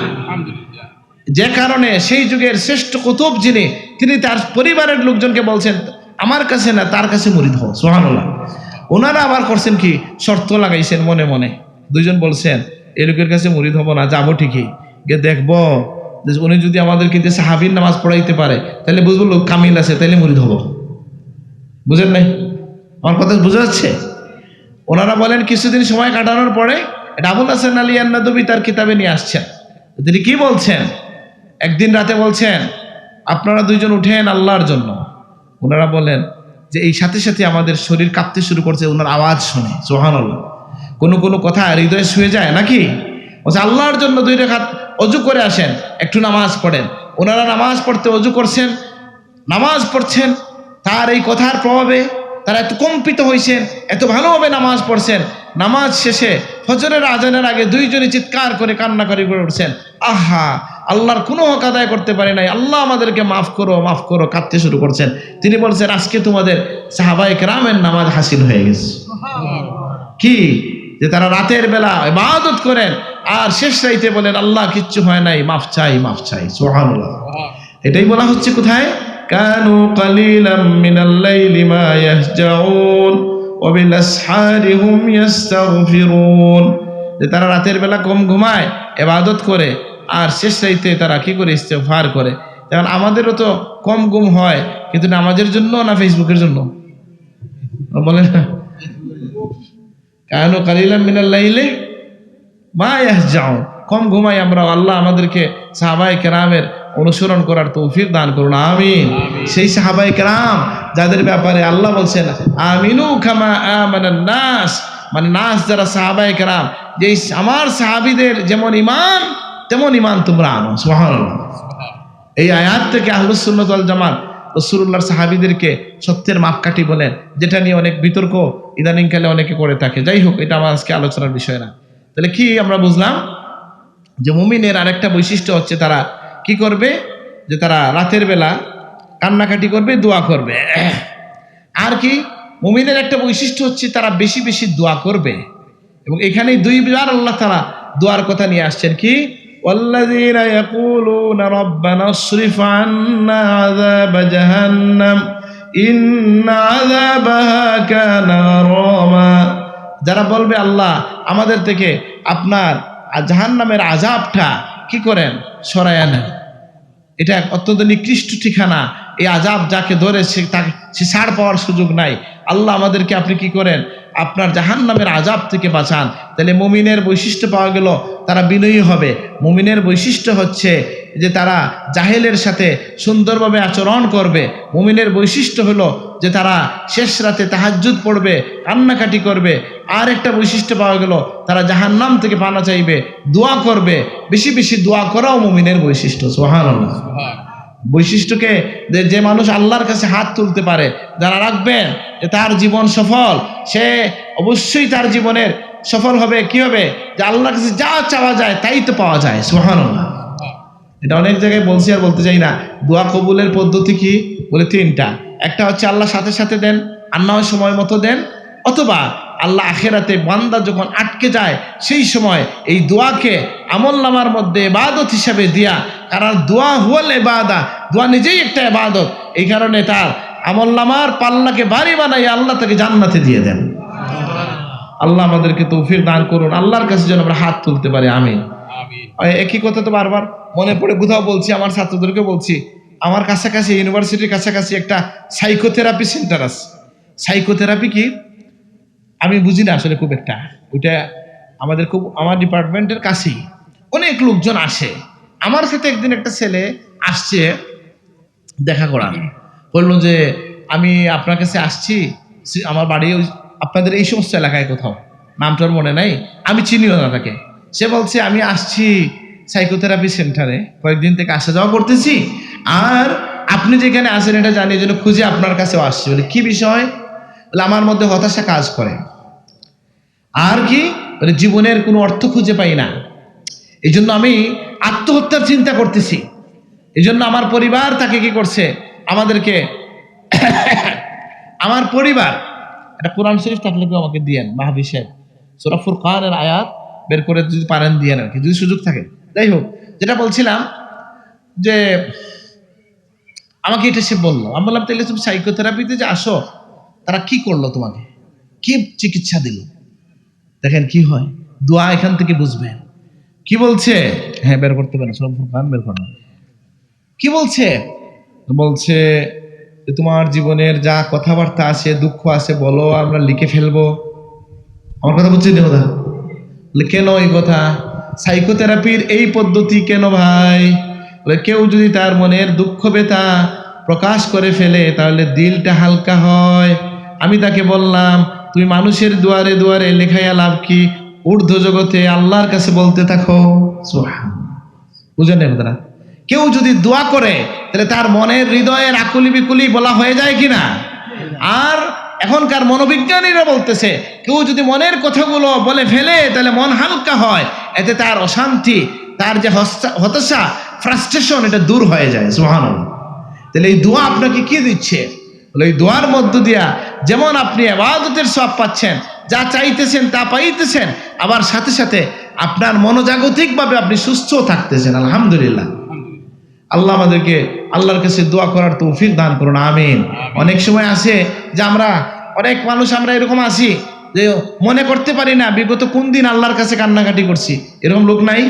যে কারণে সেই যুগের শ্রেষ্ঠ কুতুব যিনি, তিনি তার পরিবারের লোকজনকে বলছেন, "আমার কাছে না, তার কাছে মুরিদ হও।" সুবহানাল্লাহ। ওনারা আবার করছেন কি, শর্ত লাগাইছেন মনে মনে। দুইজন বলছেন, "এই লোকের কাছে মুরিদ হব না, যাবো ঠিকই, গিয়ে দেখবো যে উনি যদি আমাদেরকে যে সাহাবীর নামাজ পড়াইতে পারে, তাহলে বুঝবো লোক কামিল আছে, তাহলে মুরিদ হব।" বুঝেন নাই? আমার কথা বুঝা যাচ্ছে? ওনারা বলেন, কিছুদিন সময় কাটানোর পরে, এটা আবুল হাসান আলী আন-নাদবী তার কিতাবে নিয়ে আসছেন, তিনি কি বলছেন, একদিন রাতে বলছেন, "আপনারা দুইজন উঠেন আল্লাহর জন্য।" ওনারা বলেন যে এই সাথে সাথে আমাদের শরীর কাঁপতে শুরু করছে ওনার আওয়াজ শুনে। সুবহানাল্লাহ। কোনো কোনো কথা হৃদয়ে ছুঁয়ে যায় নাকি? বলছে, "আল্লাহর জন্য দুই রাকাত অজু করে আসেন, একটু নামাজ পড়েন।" ওনারা নামাজ পড়তে অজু করছেন, নামাজ পড়ছেন, তার এই কথার প্রভাবে তারা এত কম্পিত হইছেন, এত ভালোভাবে নামাজ পড়ছেন। নামাজ শেষে ফজরের আজানের আগে দুইজনই চিৎকার করে কান্নাকাটি করে উঠছেন, "আহা, আল্লাহর কোনো হক আদায় করতে পারি নাই, আল্লাহ আমাদেরকে মাফ করো, মাফ করো", কাঁদতে শুরু করছেন। তিনি বলছেন, "আজকে তোমাদের সাহাবায়ে কেরামের নামাজ হাসিল হয়ে গেছে।" কি? যে তারা রাতের বেলা ইবাদত করেন আর শেষ রাইতে বলেন, "আল্লাহ, কিচ্ছু হয় নাই, মাফ চাই, মাফ চাই।" সুবহানাল্লাহ। এটাই বলা হচ্ছে কোথায়? "কানু কালিলাম মিনাল লাইলি মা ইয়াহজাউন ওয়া বিল আসহারি হুম ইয়াস্তাগফিরুন।" যে তারা রাতের বেলা কম ঘুমায়, ইবাদত করে, আর শেষ রাইতে তারা কি করে? ইস্তেগফার করে। এখন আমাদেরও তো কম ঘুম হয়, কিন্তু নামাজের জন্য না Facebookএর জন্য? বলে না? "কানু কালিলাম মিনাল লাইলি মা ইয়াহজাউন।" কম ঘুমাই আমরা। আল্লাহ আমাদেরকে সাহাবায়ে কেরামের অনুসরণ করার তৌফিক দান করুন, আমিন। সেই সাহাবায়ে কেরাম যাদের ব্যাপারে আল্লাহ বলছেন, "আমিনু কামা আমানান নাস", মানে নাস যারা সাহাবায়ে কেরাম, যে এই আমার সাহাবীদের যেমন ঈমান তেমন ঈমান তোমরা আনো। সুবহানাল্লাহ। এই আয়াত থেকে আহলুস সুন্নাত ওয়াল জামাত রাসূলুল্লাহর সাহাবীদেরকে সত্যের মাপকাঠি বলেন, যেটা নিয়ে অনেক বিতর্ক ইদানিংকালে অনেকে করে থাকে। যাই হোক, এটা আমার আজকে আলোচনার বিষয় না। তাহলে কি আমরা বুঝলাম? যে মুমিনের আরেকটা বৈশিষ্ট্য হচ্ছে তারা কি করবে? যে তারা রাতের বেলা কান্নাকাটি করবে, দোয়া করবে। আর কি? মুমিনের একটা বৈশিষ্ট্য হচ্ছে তারা বেশি বেশি দোয়া করবে। এবং এখানেই দুইবার আল্লাহ তাআলা দোয়ার কথা নিয়ে আসছেন। কি? "ওয়াল্লাযীনা ইয়াকুলুনা রাব্বানা ইসরিফ আন্না আযাবা জাহান্নাম ইন্না আযাবাহা কানা গারামা।" যারা বলবে, "আল্লাহ, আমাদের থেকে আপনার জাহান্নামের আযাবটা কি করেন, সরাইয়া নেন।" এটা এক অত্যন্ত নিকৃষ্ট ঠিকানা। এই আযাব যাকে ধরে সে, তাকে, সে ছাড় পাওয়ার সুযোগ নাই। আল্লাহ আমাদেরকে আপনি কি করেন? আপনার জাহান্নামের আযাব থেকে বাঁচান। তাহলে মুমিনের বৈশিষ্ট্য পাওয়া গেল, তারা বিনয়ী হবে। মুমিনের বৈশিষ্ট্য হচ্ছে যে তারা জাহেলের সাথে সুন্দরভাবে আচরণ করবে। মুমিনের বৈশিষ্ট্য হলো যে তারা শেষ রাতে তাহাজ্জুদ পড়বে, কান্নাকাটি করবে। আর একটা বৈশিষ্ট্য পাওয়া গেল, তারা জাহান্নাম থেকে পানা চাইবে, দোয়া করবে। বেশি বেশি দোয়া করাও মুমিনের বৈশিষ্ট্য। সুবহানাল্লাহ। বৈশিষ্ট্যকে যে, যে মানুষ আল্লাহর কাছে হাত তুলতে পারে, যারা রাখবেন যে তার জীবন সফল, সে অবশ্যই তার জীবনের সফল হবে। কি হবে? যে আল্লাহর কাছে যা চাওয়া যায় তাই তো পাওয়া যায়। সুবহানাল্লাহ। এটা অনেক জায়গায় বলছি, আর বলতে চাই না। দোয়া কবুলের পদ্ধতি কি? বলে তিনটা। একটা হচ্ছে আল্লাহ সাথে সাথে দেন, আর না হয় সময় মতো দেন, অথবা আল্লাহ আখেরাতে বান্দা যখন আটকে যায় সেই সময় এই দোয়াকে আমল নামার মধ্যে ইবাদত হিসাবে দিয়া, কারণ দোয়া হুয়াল ইবাদা, দোয়া নিজেই একটা ইবাদত। এই কারণে তার আমল নামার পাল্লাকে ভারী বানাইয়া আল্লাহ তাকে জান্নাতে দিয়ে দেন। আল্লাহ আমাদেরকে তৌফিক দান করুন, আল্লাহর কাছে যেন আমরা হাত তুলতে পারি, আমিন। আমিন। এই একই কথা তো বারবার মনে পড়ে, কোথাও বলছি, আমার ছাত্রদেরকে বলছি, আমার কাছাকাছি, ইউনিভার্সিটির কাছাকাছি একটা সাইকোথেরাপি সেন্টার আছে। সাইকোথেরাপি কি আমি বুঝি না আসলে খুব একটা। ওইটা আমাদের খুব, আমার ডিপার্টমেন্টের কাছেই অনেক লোকজন আসে। আমার সাথে একদিন একটা ছেলে আসছে দেখা করার, বললো যে, "আমি আপনার কাছে আসছি, সে-, আমার বাড়ি ওই আপনাদের এই সমস্ত এলাকায় কোথাও, নামটার মনে নাই, আমি চিনিও না তাকে।" সে বলছে, "আমি আসছি সাইকোথেরাপি সেন্টারে, কয়েকদিন থেকে আসা যাওয়া করতেছি, আর আপনি যেখানে আছেন এটা জানি, এই জন্য খুঁজে আপনার কাছেও আসছি।" বলে, "কি বিষয়?" বলে, "আমার মধ্যে হতাশা কাজ করে।" আর কি? বলে, "জীবনের কোনো অর্থ খুঁজে পাই না, এই জন্য আমি আত্মহত্যার চিন্তা করতেছি। এই জন্য আমার পরিবার তাকে কি করছে, আমাদেরকে, আমার পরিবার।" একটা কোরআন শরীফ থাকলে কেউ আমাকে দিয়েন, মাহবি সাহেব, সূরা ফুরকানের আয়াত বের করে যদি পারেন দিয়েন আর কি, যদি সুযোগ থাকে। যাই হোক, যেটা বলছিলাম যে আমাকে এটা সে বললো, আমি বললাম, "তাহলে তুমি সাইকোথেরাপিতে যে আসো, তারা কি করলো তোমাকে, কি চিকিৎসা দিল?" দেখেন কি হয়, দোয়া এখান থেকে বুঝবেন। কি বলছে? হ্যাঁ, বের করতে পারেন, সূরা ফুরকান বের করেন। কি বলছে? বলছে যে, "তোমার জীবনের যা কথাবার্তা আছে, দুঃখ আছে, বলো, আমরা লিখে ফেলবো।" আমার কথা বুঝছেন কথা? বলে, "কেন এই কথা? সাইকোথেরাপির এই পদ্ধতি কেন ভাই?" বলে, "কেউ যদি তার মনের দুঃখ ব্যথা প্রকাশ করে ফেলে, তাহলে দিলটা হালকা হয়।" আমি তাকে বললাম, "তুমি মানুষের দুয়ারে দুয়ারে লেখাইয়া লাভ কি? ঊর্ধ্ব জগতে আল্লাহর কাছে বলতে থাকো।" সুবহানাল্লাহ। বুঝেন না কথাটা? কেউ যদি দোয়া করে, তাহলে তার মনের হৃদয়ের আকুলি বিকুলি বলা হয়ে যায় কি না? আর এখনকার মনোবিজ্ঞানীরা বলতেছে, কেউ যদি মনের কথাগুলো বলে ফেলে, তাহলে মন হালকা হয়, এতে তার অশান্তি, তার যে হস্তা-, হতাশা, ফ্রাস্ট্রেশন, এটা দূর হয়ে যায়। সুবহানাল্লাহ। তাহলে এই দোয়া আপনাকে কি দিচ্ছে? বলে, এই দোয়ার মধ্য দিয়া যেমন আপনি ইবাদতের সওয়াব পাচ্ছেন, যা চাইতেছেন তা পাইতেছেন, আবার সাথে সাথে আপনার মনোজাগতিকভাবে আপনি সুস্থ থাকতেছেন। আলহামদুলিল্লাহ। আল্লাহ আমাদেরকে আল্লাহর কাছে দোয়া করার তৌফিক দান করুন, আমিন। আমিন। অনেক সময় আছে যে আমরা, অনেক মানুষ আমরা এরকম আছি যে মনে করতে পারি না বিগত কোন দিন আল্লাহর কাছে কান্নাকাটি করছি, এরকম লোক নাই?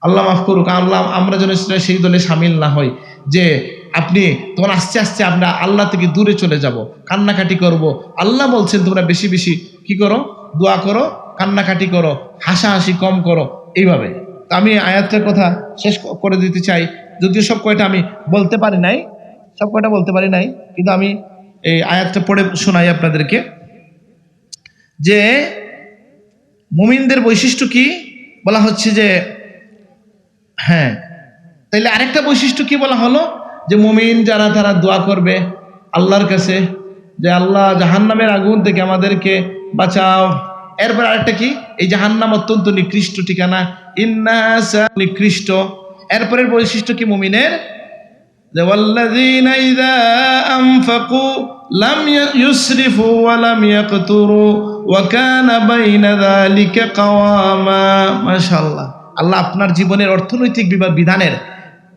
আল্লাহ মাফ করুক, আল্লাহ, আমরা যেন সেটা সেই দলে সামিল না হই যে আপনি তখন আস্তে আস্তে আমরা আল্লাহ থেকে দূরে চলে যাব, কান্নাকাটি করব। আল্লাহ বলছেন, "তোমরা বেশি বেশি কি করো? দোয়া করো, কান্নাকাটি করো, হাসাহাসি কম করো।" এইভাবে। তো আমি আয়াতটার কথা শেষ ক-, করে দিতে চাই, যদিও সব কয়টা আমি বলতে পারি নাই, সব কয়টা বলতে পারি নাই, কিন্তু আমি এই আয়াতটা পড়ে শোনাই আপনাদেরকে যে মুমিনদের বৈশিষ্ট্য কি বলা হচ্ছে যে, হ্যাঁ, তাইলে আরেকটা বৈশিষ্ট্য কি বলা হলো? যে মুমিন যারা, তারা দোয়া করবে আল্লাহর কাছে যে, "আল্লাহ, জাহান্নামের আগুন থেকে আমাদেরকে বাঁচাও।" এরপর আরেকটা কি? এই জাহান্নাম অত্যন্ত নিকৃষ্ট ঠিকানা, ইন্নাহা সা-, নিকৃষ্ট। এরপরের বৈশিষ্ট্য কি মুমিনের? যে, "ওয়াল্লাযীনা ইযা আনফাকু লাম ইয়া-, ইউসরিফু ওয়া লাম ইয়াকতুরু ওয়া কানা বাইনা যালিকা কাওয়ামা।" মাশাআল্লাহ। আল্লাহ আপনার জীবনের অর্থনৈতিক বিবা-, বিধানের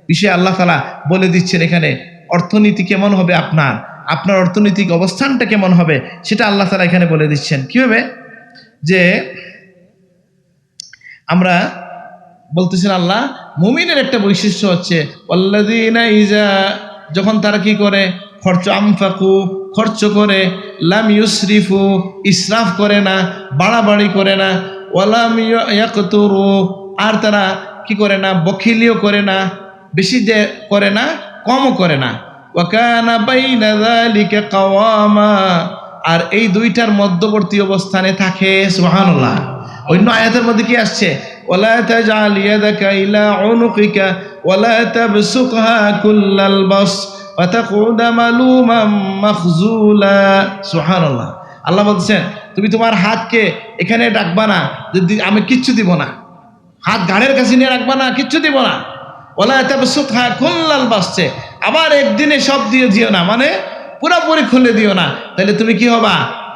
বিষয়ে আল্লাহ তাআলা বলে দিচ্ছেন এখানে, অর্থনীতি কেমন হবে আপনার, আপনার অর্থনৈতিক অবস্থানটা কেমন হবে, সেটা আল্লাহ তাআলা এখানে বলে দিচ্ছেন। কিভাবে? যে আমরা বলতেছেন আল্লাহ, মুমিনের একটা বৈশিষ্ট্য হচ্ছে, "ওয়াল্লাযীনা ইযা", যখন তারা কি করে, খরচ, আনফাকু, খরচ করে, লাম ইউসরিফু, ইসরাফ করে না, বাড়াবাড়ি করে না, ওয়ালাম ইয়া-, ইয়াকতুরু, আর তারা কি করে না, বখিলিও করে না, বেশি যে করে না, কমও করে না। ওয়া কানা বাইনা যালিকা কাওয়ামা, আর এই দুইটার মধ্যবর্তী অবস্থানে থাকে। সুবহানাল্লাহ। অন্য আয়াতের মধ্যে কি আসছে? "ওয়ালা তাজআল ইয়াদাকা ইলা উনুকিকা ওয়ালা তাবসুতহা কুল্লাল বাসত ফাতাকুদা মালুমান মাখজুলা।" সুবহানাল্লাহ। আল্লাহ বলছেন, "তুমি তোমার হাতকে এখানে রাখবা না, যদি আমি কিচ্ছু দিব না।" হাত ঘাড়ের কাছে নিয়ে রাখবা না, কিচ্ছু দিব না। "ওয়ালা তাবসুতহা কুল্লাল বাসতে", আবার একদিনে সব দিয়ে দিও না, মানে পুরাপুরি খুলে দিও না, তাহলে তুমি কি হবা?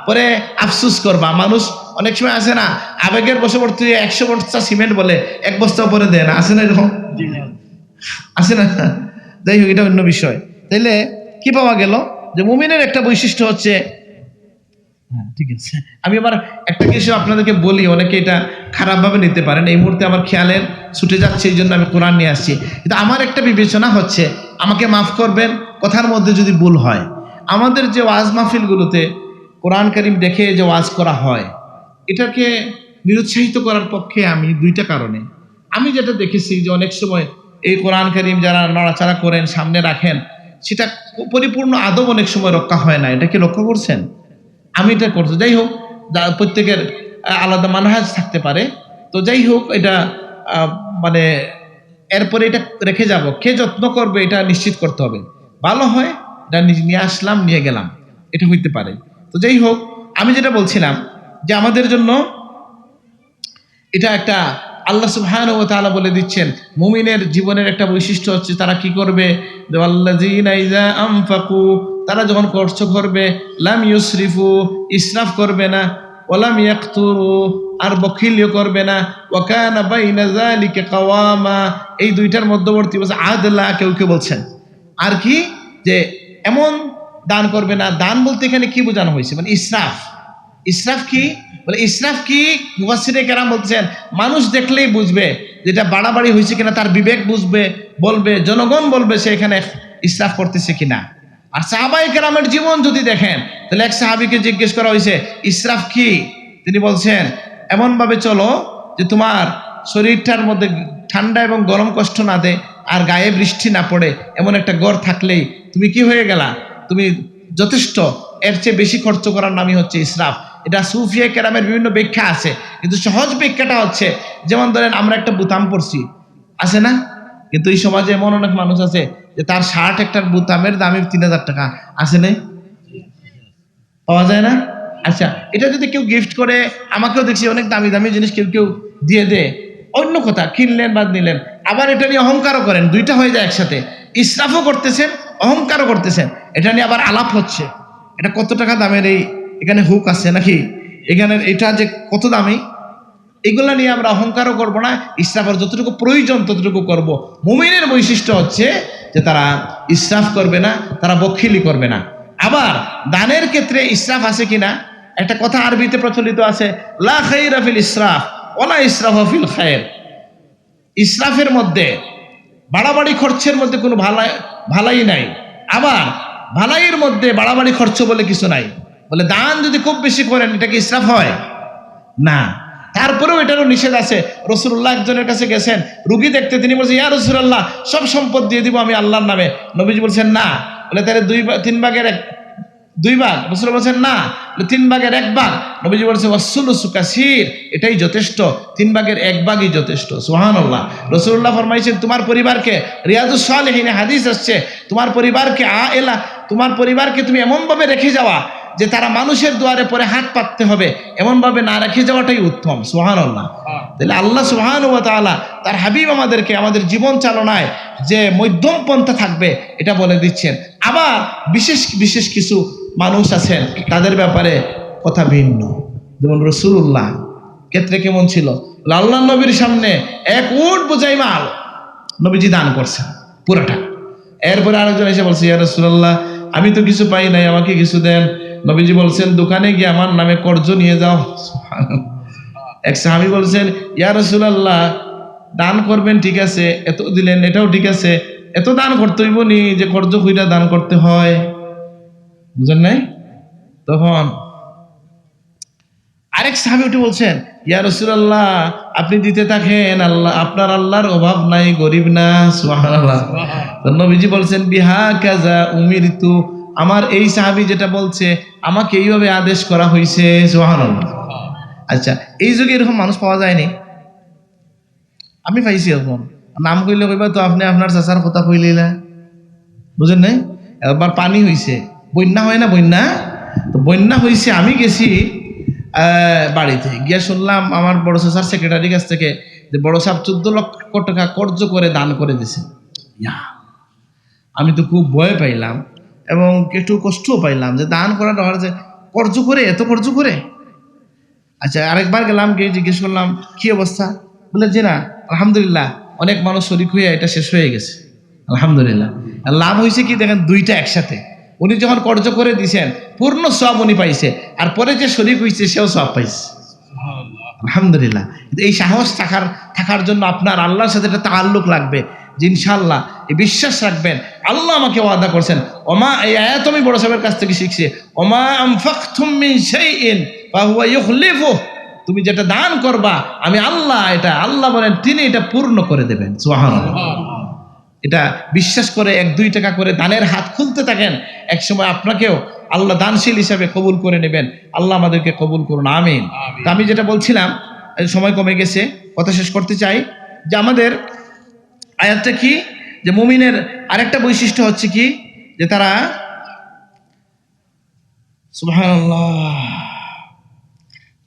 পরে আফসোস করবা। মানুষ অনেক সময় আছে না, আবেগের বশবর্তী হয়ে একশো বস্তা সিমেন্ট বলে এক বস্তা পরে দেয় না, আছে না এরকম? আছে না? যাই হোক, এটা অন্য বিষয়। তাইলে কি পাওয়া গেল? যে মুমিনের একটা বৈশিষ্ট্য হচ্ছে, হ্যাঁ, ঠিক আছে, আমি আবার একটা কিছু আপনাদেরকে বলি, অনেকে এটা খারাপভাবে নিতে পারেন। এই মুহূর্তে আমার খেয়ালের ছুটে যাচ্ছে, এই জন্য আমি কোরআন নিয়ে আসছি। কিন্তু আমার একটা বিবেচনা হচ্ছে, আমাকে মাফ করবেন কথার মধ্যে যদি ভুল হয়। আমাদের যে ওয়াজ মাহফিলগুলোতে কোরআন করিম দেখে যে ওয়াজ করা হয়, এটাকে নিরুৎসাহিত করার পক্ষে আমি দুইটা কারণে। আমি যেটা দেখেছি যে অনেক সময় এই কোরআন করিম যারা নড়াচড়া করেন, সামনে রাখেন, সেটা পরিপূর্ণ আদব অনেক সময় রক্ষা হয় না। এটা কি লক্ষ্য করছেন? আমি এটা করছি। যাই হোক, যা, প্রত্যেকের, আহ, আলাদা মানহাজ থাকতে পারে। তো যাই হোক, এটা, আহ, মানে, এরপরে এটা রেখে যাব, কে যত্ন করবে এটা নিশ্চিত করতে হবে। ভালো হয়, এটা নিয়ে আসলাম, নিয়ে গেলাম, এটা হইতে পারে। তো যাই হোক, আমি যেটা বলছিলাম যে আমাদের জন্য এটা একটা, আল্লাহ সুবহানাহু ওয়া তাআলা বলে দিচ্ছেন, মুমিনের জীবনের একটা বৈশিষ্ট্য হচ্ছে তারা কি করবে? যে ওয়াল্লাযীনা ইযা আনফাকু, তারা যখন খরচ করবে, লাম ইউসরিফু, ইসরাফ করবে না, ওয়ালাম ইয়াকতুরু, আর বখিলিও করবে না, ওয়া কানা বাইনা যালিকা কাওয়ামা, এই দুইটার মধ্যবর্তী বলছে আদলা, কেউ কেউ বলছেন। আর কি, যে এমন দান করবে না। দান বলতে এখানে কি বোঝানো হয়েছে? মানে ইসরাফ। ইসরাফ কি? বলে ইসরাফ কি? মুফাসসিরে কেরাম বলতেছেন, মানুষ দেখলেই বুঝবে যেটা বাড়াবাড়ি হয়েছে কিনা, তার বিবেক বুঝবে, বলবে, জনগণ বলবে সে এখানে ইসরাফ করতেছে কিনা। আর সাহাবায়ে কেরামের জীবন যদি দেখেন, তাহলে এক সাহাবীকে জিজ্ঞেস করা হয়েছে, "ইসরাফ কি?" তিনি বলছেন, "এমনভাবে চলো যে তোমার শরীরটার মধ্যে ঠান্ডা এবং গরম কষ্ট না দেয়, আর গায়ে বৃষ্টি না পড়ে, এমন একটা ঘর থাকলেই তুমি কি হয়ে গেলা? তুমি যথেষ্ট, এর চেয়ে বেশি খরচ করার নামই হচ্ছে ইসরাফ।" এটা সুফিয়ে কেরামের বিভিন্ন ব্যাখ্যা আছে, কিন্তু সহজ ব্যাখ্যাটা হচ্ছে, যেমন ধরেন আমরা একটা বোতাম পরছি, আছে না? কিন্তু এই সমাজে এমন অনেক মানুষ আছে যে তার শার্ট একটার বোতামের দামই তিন হাজার টাকা, আছে না? পাওয়া যায় না? আচ্ছা, এটা যদি কেউ গিফট করে, আমাকেও দেখছি অনেক দামি দামি জিনিস কেউ কেউ দিয়ে দেয়, অন্য কথা, কিনলেন বা নিলেন, আবার এটা নিয়ে অহংকারও করেন, দুইটা হয়ে যায় একসাথে। ইসরাফও করতেছেন, অহংকারও করতেছেন। এটা নিয়ে আবার আলাপ হচ্ছে, "এটা কত টাকা দামের, এই এখানে হুক আছে নাকি, এখানে এটা যে কত দামি।" এগুলা নিয়ে আমরা অহংকারও করব না, ইসরাফের যতটুকু প্রয়োজন ততটুকু করব। মুমিনের বৈশিষ্ট্য হচ্ছে যে তারা ইসরাফ করবে না, তারা বখিলি করবে না। আবার দানের ক্ষেত্রে ইসরাফ আছে কিনা, একটা কথা আরবিতে প্রচলিত আছে, "লা খাইরা ফিল ইসরাফ, ওয়ালা ইসরাফা ফিল খায়ের।" ইসরাফের মধ্যে, বাড়াবাড়ি খরচের মধ্যে কোনো ভালাই, ভালাই নাই। আবার ভালাইয়ের মধ্যে বাড়াবাড়ি খরচ বলে কিছু নাই। বলে, দান যদি খুব বেশি করেন, এটা কি ইসরাফ হয়? না। তারপরেও এটারও নিষেধ আছে। রাসূলুল্লাহ একজনের কাছে গেছেন রুগী দেখতে, তিনি বলছেন, "ইয়া রাসূলুল্লাহ, সব সম্পদ দিয়ে দিব আমি আল্লাহর নামে।" নবীজি বলছেন, "না।" বলে, "তাহলে দুই ভাগ, তিন ভাগের এক, দুই ভাগ।" রাসূল বলছেন, "না।" বলে, "তিন ভাগের এক ভাগ।" নবীজি বলছেন, "ওয়াসসুলুসু কাসীর, এটাই যথেষ্ট, তিন ভাগের এক ভাগই যথেষ্ট।" সুবহানাল্লাহ। রাসূলুল্লাহ ফরমাইছেন, তোমার পরিবারকে, রিয়াদুস সালেহিনে হাদিস আসছে, তোমার পরিবারকে আ এলা, তোমার পরিবারকে তুমি এমনভাবে রেখে যাওয়া যে তারা মানুষের দুয়ারে পরে হাত পাততে হবে, এমনভাবে না রেখে যাওয়াটাই উত্তম। সুবহানাল্লাহ। তাহলে আল্লাহ সুবহানাহু ওয়া তাআলা, তার হাবিব আমাদেরকে আমাদের জীবন চালনায় যে মধ্যম পন্থা থাকবে, এটা বলে দিচ্ছেন। আবার বিশেষ বিশেষ কিছু মানুষ আছেন, তাদের ব্যাপারে কথা ভিন্ন। যেমন রাসূলুল্লাহ ক্ষেত্রে কেমন ছিল? আল্লাহর নবীর সামনে এক উট বোঝাই মাল নবীজি দান করছেন পুরাটা। এরপরে আরেকজন এসে বলছে, "ইয়া রাসূলুল্লাহ, আমি তো কিছু পাই নাই, আমাকে কিছু দেন।" নবীজি বলছেন, "দোকানে গিয়ে আমার নামে কর্জ নিয়ে যাও।" এক সাহাবী বলছেন, "ইয়া রাসূলুল্লাহ, দান করবেন ঠিক আছে, এত দিলেন, এটাও ঠিক আছে, এত দান করতে হইব নি যে কর্জ কইরা দান করতে হয়?" বুঝেন নাই? তখন আরেক সাহাবী উঠে বলছেন, "ইয়া রাসূলুল্লাহ, আপনি দিতে থাকেন, আল্লাহ, আপনার আল্লাহর অভাব নাই, গরিব না।" সুবহানাল্লাহ। তো নবীজি বলছেন, "বিহাকাযা উমিরতু, আমার এই সাহাবী যেটা বলছে, আমাকে এইভাবে আদেশ করা হয়েছে।" সুবহানাল্লাহ। আচ্ছা, এই যুগে এরকম মানুষ পাওয়া যায়নি? আমি পাইছি এরকম। নাম কইলে কইবা তো, "আপনি আপনার চাচার কথা কইলিলা।" বুঝেন নাই? একবার পানি হইছে, বন্যা হয় না, বন্যা? তো বন্যা হইছে, আমি গেছি, আহ, বাড়িতে গিয়া শুনলাম আমার বড় চাচার সেক্রেটারির কাছ থেকে যে বড় সাহেব চোদ্দ লক্ষ টাকা কর্জ করে দান করে দিছে। ইয়া, আমি তো খুব ভয় পাইলাম এবং একটু কষ্টও পাইলাম যে দান করাটা হয় যে কর্জ করে, এত কর্জ করে। আচ্ছা, আরেকবার গেলাম, গিয়ে জিজ্ঞেস করলাম, "কি অবস্থা?" বলে, "জি না, আলহামদুলিল্লাহ, অনেক মানুষ শরিক হয়ে এটা শেষ হয়ে গেছে।" আলহামদুলিল্লাহ। লাভ হইছে কি দেখেন, দুইটা একসাথে। উনি যখন কর্য করে দিছেন, পূর্ণ সওয়াব উনি পাইছে, আর পরে যে শরিক হইছে, সেও সওয়াব পাইছে। আলহামদুলিল্লাহ। কিন্তু এই সাহস থাকার, থাকার জন্য আপনার আল্লাহর সাথে একটা তাআল্লুক লাগবে, যে ইনশাআল্লাহ এই বিশ্বাস রাখবেন, আল্লাহ আমাকে ওয়াদা করছেন। ওমা, এই আয়াত আমি বড় সাহেবের কাছ থেকে শিখছি, "ওমা আনফাকতুম মিন শাইইন ফাহুয়া ইউখলিফুহ।" তুমি যেটা দান করবা, আমি আল্লাহ, এটা আল্লাহ বলেন, তিনি এটা পূর্ণ করে দেবেন। সুবহানাল্লাহ। এটা বিশ্বাস করে এক দুই টাকা করে দানের হাত খুলতে থাকেন, এক সময় আপনাকেও আল্লাহ দানশীল হিসাবে কবুল করে নেবেন। আল্লাহ আমাদেরকে কবুল করুন, আমিন। আমিন। তো আমি যেটা বলছিলাম, এই সময় কমে গেছে, কথা শেষ করতে চাই যে আমাদের আয়াতটা কি, যে মুমিনের আরেকটা বৈশিষ্ট্য হচ্ছে কি, যে তারা, সুবহানাল্লাহ,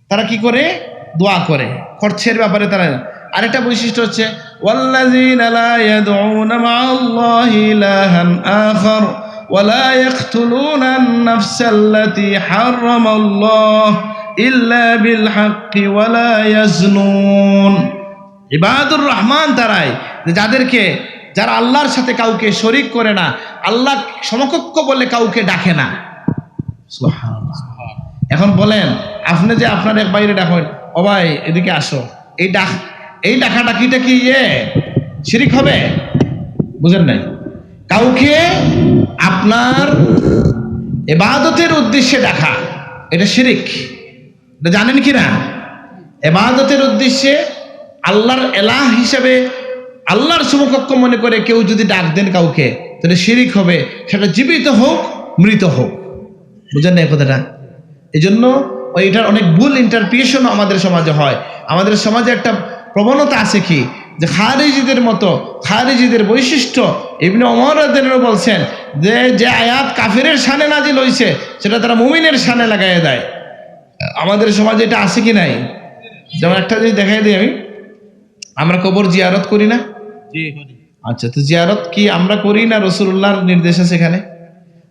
তারা কি করে? দোয়া করে। খরচের ব্যাপারে তারা, আরেকটা বৈশিষ্ট্য হচ্ছে, "ওয়াল্লাযীনা লা ইয়াদউনা মাআল্লাহি ইলাহান আখার ওয়া লা ইয়াকতুলুনান নাফসাল্লাতী হারামাল্লাহু ইল্লা বিল হাক্কি ওয়া লা ইয়াজনুন।" ইবাদুর রহমান তারাই, যে যাদেরকে, যারা আল্লাহর সাথে কাউকে শরিক করে না, আল্লাহ সমকক্ষ বলে কাউকে ডাকে না। সুবহানাল্লাহ। এখন বলেন, আপনি যে আপনার এক ভাইরে ডাকেন, "ও ভাই, এদিকে আসো", এই ডাক, এই ডাকাডাকিটা কি ইয়ে শিরিক হবে? বুঝেন নাই? কাউকে আপনার ইবাদতের উদ্দেশ্যে ডাকা, এটা শিরিক। এটা জানেন কি না? এবাদতের উদ্দেশ্যে আল্লাহর এলাহ হিসাবে আল্লাহর সমকক্ষ মনে করে কেউ যদি ডাক দেন কাউকে, তাহলে শিরিক হবে, সেটা জীবিত হোক, মৃত হোক। বুঝেন না এই কথাটা? এই জন্য ওই এটার অনেক ভুল ইন্টারপ্রিটেশন আমাদের সমাজে হয়। আমাদের সমাজে একটা প্রবণতা আছে কি, যে খারিজিদের মতো, খারিজিদের বৈশিষ্ট্য, ইবনে ওমর রাদিয়াল্লাহু আনহু বলছেন যে, যে আয়াত কাফেরের শানে নাজিল হইছে, সেটা তারা মুমিনের শানে লাগাইয়া দেয়। আমাদের সমাজে এটা আছে কি নাই? যেমন একটা জিনিস দেখাই দিই আমি, আমরা কবর জিয়ারত করি না? জি, করি। আচ্ছা, তো জিয়ারত কি আমরা করি না রাসূলুল্লাহর নির্দেশ আছে এখানে?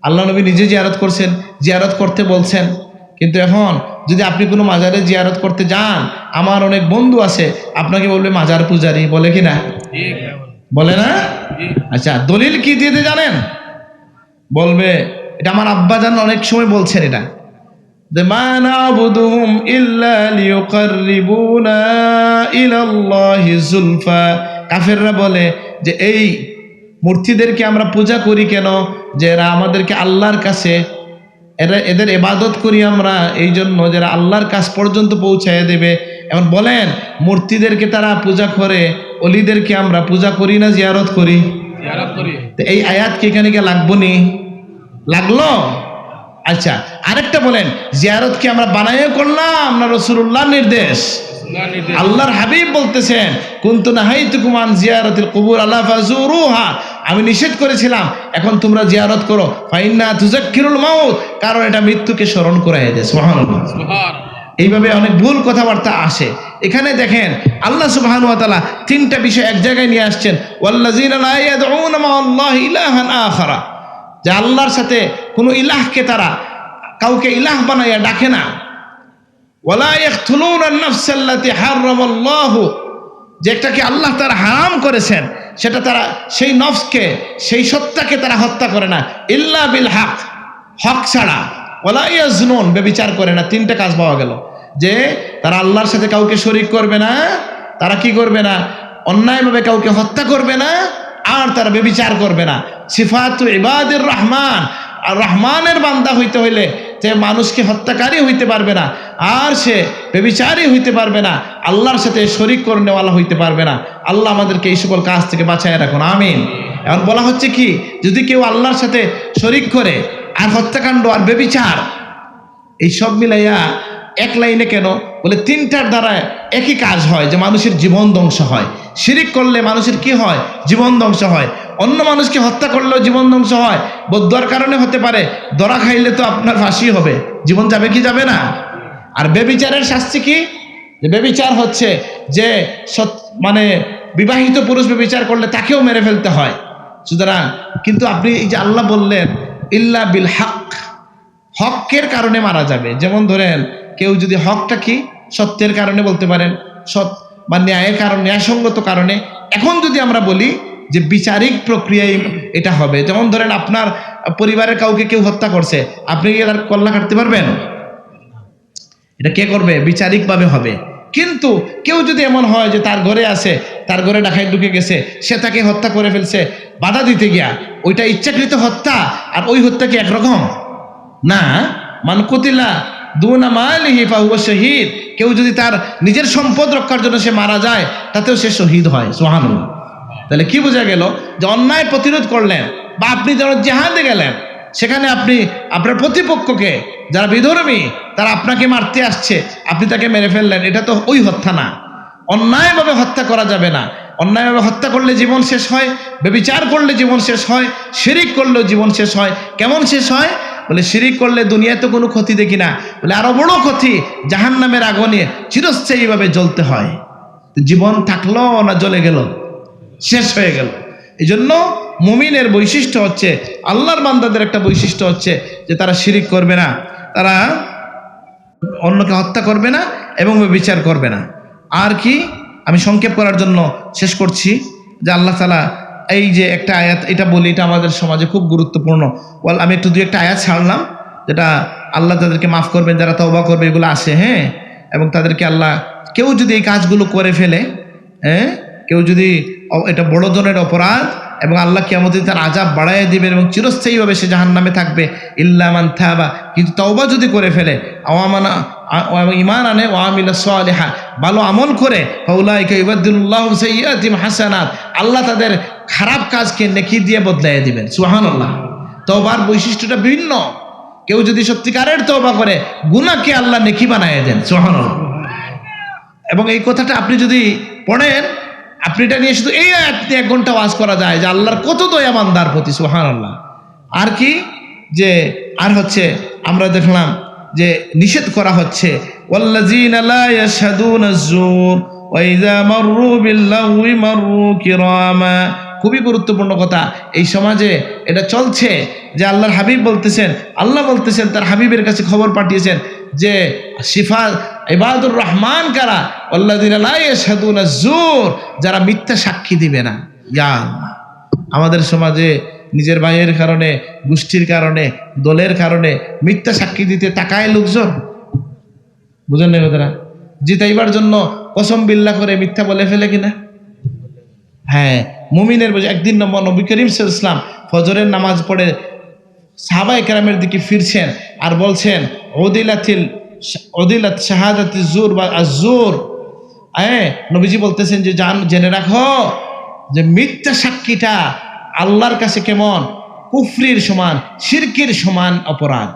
আল্লাহ নবী নিজে জিয়ারত করছেন, জিয়ারত করতে বলছেন। কিন্তু এখন যদি আপনি কোনো মাজারে জিয়ারত করতে যান, আমার অনেক বন্ধু আছে, আপনাকে বলবে মাজার পূজারি, বলে কি না? জি। বলে না? জি। আচ্ছা, দলিল কি দিয়ে দেয় জানেন? বলবে, এটা আমার আব্বা জান অনেক সময় বলছেন এটা, যে, "মা না'বুদুহুম ইল্লা লিয়ুকাররিবুনা ইলাল্লাহি যুলফা।" কাফেররা বলে যে, "এই মূর্তিদেরকে আমরা পূজা করি কেন? যে এরা আমাদেরকে আল্লাহর কাছে, এরা, এদের ইবাদত করি আমরা এই জন্য, যারা আল্লাহর কাছ পর্যন্ত পৌঁছায় দেবে।" এখন বলেন, মূর্তিদেরকে তারা পূজা করে, অলিদেরকে আমরা পূজা করি না জিয়ারত করি? জিয়ারত করি। তো এই আয়াত কি এখানে গিয়ে লাগবো নি? লাগলো? আচ্ছা, আরেকটা বলেন, জিয়ারত কি আমরা বানাইয়া করলাম না রাসূলুল্লাহর নির্দেশ? রাসূলুল্লাহর নির্দেশ। আল্লাহর হাবিব বলতেছেন, "কুনতু নাহাইতুকুম আন জিয়ারাতিল কুবুর আলা ফাজুরুহা।" আমি নিষেধ করেছিলাম, এখন তোমরা জিয়ারত করো। "ফাইন্না তুযাক্কিরুল মাউত", কারণ এটা মৃত্যুকে স্মরণ করাইয়া দেয়। সুবহানাল্লাহ। সুবহান। এইভাবে অনেক ভুল কথাবার্তা আসে। এখানে দেখেন, আল্লাহ সুবহানাহু ওয়া তাআলা তিনটা বিষয় এক জায়গায় নিয়ে আসছেন, "ওয়াল্লাযীনা লা ইয়াদউনা মাআল্লাহি ইলাহান আখারা", যে আল্লাহর সাথে কোনো ইলাহকে তারা, কাউকে ইলাহ বানাইয়া ডাকে না। "ওয়ালা ইয়াকতুলুনান নাফসাল্লাতী হারামাল্লাহু", যেটাকে আল্লাহ তাআলা হারাম করেছেন, সেটা তারা, সেই নফসকে, সেই সত্তাকে তারা হত্যা করে না, ইল্লা বিল হক, হক ছাড়া। "ওয়ালা ইয়াজনুন", ব্যভিচার করে না। তিনটা কাজ পাওয়া গেল, যে তারা আল্লাহর সাথে কাউকে শরিক করবে না, তারা কি করবে না? অন্যায়ভাবে কাউকে হত্যা করবে না, আর তারা ব্যভিচার করবে না। সিফাতু ইবাদির রহমান, আর রহমানের বান্দা হইতে হইলে সে মানুষকে হত্যাকারী হইতে পারবে না, আর সে ব্যভিচারী হইতে পারবে না, আল্লাহর সাথে শরিক করনেওয়ালা হইতে পারবে না। আল্লাহ আমাদেরকে এই সকল কাজ থেকে বাঁচায় রাখুন, আমিন। এখন বলা হচ্ছে কি, যদি কেউ আল্লাহর সাথে শরিক করে আর হত্যাকাণ্ড আর ব্যভিচার, এই সব মিলাইয়া এক লাইনে কেন বলে, তিনটার দ্বারা একই কাজ হয়, যে মানুষের জীবন ধ্বংস হয়। শিরিক করলে মানুষের কি হয়? জীবন ধ্বংস হয়। অন্য মানুষকে হত্যা করলেও জীবন ধ্বংস হয়, বদদোয়ার কারণে হতে পারে, ধরা খাইলে তো আপনার ফাঁসি হবে, জীবন যাবে কি যাবে না? আর ব্যভিচারের শাস্তি কি? যে ব্যভিচার হচ্ছে যে সৎ-, মানে বিবাহিত পুরুষ ব্যভিচার করলে তাকেও মেরে ফেলতে হয়। সুতরাং কিন্তু আপনি এই যে আল্লাহ বললেন, "ইল্লা বিল হক", হকের কারণে মারা যাবে। যেমন ধরেন, কেউ যদি হকটা কি সত্যের কারণে বলতে পারেন, সৎ বা ন্যায়ের কারণে, ন্যায়সঙ্গত কারণে। এখন যদি আমরা বলি যে বিচারিক প্রক্রিয়ায় এটা হবে। যেমন ধরেন, আপনার পরিবারের কাউকে কেউ হত্যা করছে, আপনি কি তার কল্লা কাটতে পারবেন? এটা কে করবে? বিচারিকভাবে হবে। কিন্তু কেউ যদি এমন হয় যে তার ঘরে আছে, তার ঘরে ডাকাত ঢুকে গেছে, সে তাকে হত্যা করে ফেলছে বাধা দিতে গিয়া, ওইটা ইচ্ছাকৃত হত্যা, আর ওই হত্যা কি একরকম? না। মান কুতিলা দুনা মালিহি ফাহুয়া শহীদ। কেউ যদি তার নিজের সম্পদ রক্ষার জন্য সে মারা যায়, তাতেও সে শহীদ হয়। সুবহানাল্লাহ। তাহলে কি বোঝা গেল? যে অন্যায় প্রতিরোধ করলেন, বা আপনি যখন জেহাদে গেলেন, সেখানে আপনি আপনার প্রতিপক্ষকে, যারা বিধর্মী, তারা আপনাকে মারতে আসছে, আপনি তাকে মেরে ফেললেন, এটা তো ওই হত্যা না। অন্যায়ভাবে হত্যা করা যাবে না। অন্যায়ভাবে হত্যা করলে জীবন শেষ হয়, ব্যভিচার করলে জীবন শেষ হয়, শিরিক করলেও জীবন শেষ হয়। কেমন শেষ হয়? বলে, শিরিক করলে দুনিয়ায় তো কোনো ক্ষতি দেখি না, বলে আরো বড় ক্ষতি, জাহান্নামের আগুনে চিরস্থায়ীভাবে জ্বলতে হয়। তো জীবন থাকলো না জ্বলে গেল, শেষ হয়ে গেল। এই জন্য মুমিনের বৈশিষ্ট্য হচ্ছে, আল্লাহর বান্দাদের একটা বৈশিষ্ট্য হচ্ছে যে তারা শিরিক করবে না, তারা অন্যকে হত্যা করবে না এবং ব্যভিচার করবে না। আর কি, আমি সংক্ষেপ করার জন্য শেষ করছি যে আল্লাহ তাআলা এই যে একটা আয়াত, এটা বলি, এটা আমাদের সমাজে খুব গুরুত্বপূর্ণ। ওয়াল, আমি একটু দুই একটা আয়াত ছাড়লাম, যেটা আল্লাহ তাদেরকে মাফ করবেন, যারা তওবা করবে, এগুলো আছে, হ্যাঁ। এবং তাদেরকে আল্লাহ, কেউ যদি এই কাজগুলো করে ফেলে, হ্যাঁ, কেউ যদি অ-, এটা বড় ধরনের অপরাধ, এবং আল্লাহ কিয়ামতে তার আযাব বাড়াইয়া দিবেন এবং চিরস্থায়ীভাবে সে জাহান্নামে থাকবে। ইল্লা মান তাবা, কিন্তু তওবা যদি করে ফেলে, ওয়া আমানা, আ-, এবং ঈমান আনে, ওয়া আমিলা সালিহা, ভালো আমল করে, ফাউলাইকা ইউবাদদিলুল্লাহু সাইয়্যাতিহিম হাসানাত, আল্লাহ তাদের খারাপ কাজকে নেকি দিয়ে বদলাইয়া দিবেন। সুবহানাল্লাহ। তওবার বৈশিষ্ট্যটা ভিন্ন। কেউ যদি সত্যিকারের তওবা করে, গুনাহকে আল্লাহ নেকি বানাইয়া দেন। সুবহানাল্লাহ। এবং এই কথাটা আপনি যদি পড়েন, আপনি এটা নিয়ে শুধু এই আয়াত নিয়ে এক ঘন্টা ওয়াজ করা যায় যে আল্লাহর কত দয়া বান্দার প্রতি। সুবহানাল্লাহ। আর কি, যে আর হচ্ছে, আমরা দেখলাম যে নিষেধ করা হচ্ছে, ওয়াল্লাযীনা লা ইয়াশহাদুনা যুর ওয়া ইযা মাররু বিল লাগবি মাররু কিরামা। খুবই গুরুত্বপূর্ণ কথা। এই সমাজে এটা চলছে যে আল্লাহর হাবিব বলতেছেন, আল্লাহ বলতেছেন, তার হাবিবের কাছে খবর পাঠিয়েছেন যে শিফা, ইবাদুর রহমান কারা? ওয়াল্লাযীনা লা ইয়াশহাদুনা যুর, যারা মিথ্যা সাক্ষী দিবে না। ইয়া আল্লাহ, আমাদের সমাজে নিজের ভাইয়ের কারণে, গোষ্ঠীর কারণে, দলের কারণে মিথ্যা সাক্ষী দিতে তাকায় লোকজন। বুঝেন না কথাটা? জিতাইবার জন্য কসম বিল্লা করে মিথ্যা বলে ফেলে কিনা? হ্যাঁ, মুমিনের বুঝে। একদিন নব-, নবী করিম সাল্লাল্লাহু আলাইহি ওয়াসাল্লাম ফজরের নামাজ পড়ে সাহাবায়ে কেরামের দিকে ফিরছেন আর বলছেন, "উদিলাতিল, উদিলাত শাহাদাতি যুর বা আয-যুর।" হ্যাঁ, নবীজি বলতেছেন যে, "জান-, জেনে রাখো যে মিথ্যা সাক্ষীটা আল্লাহর কাছে কেমন? কুফরির সমান, শিরকের সমান অপরাধ।"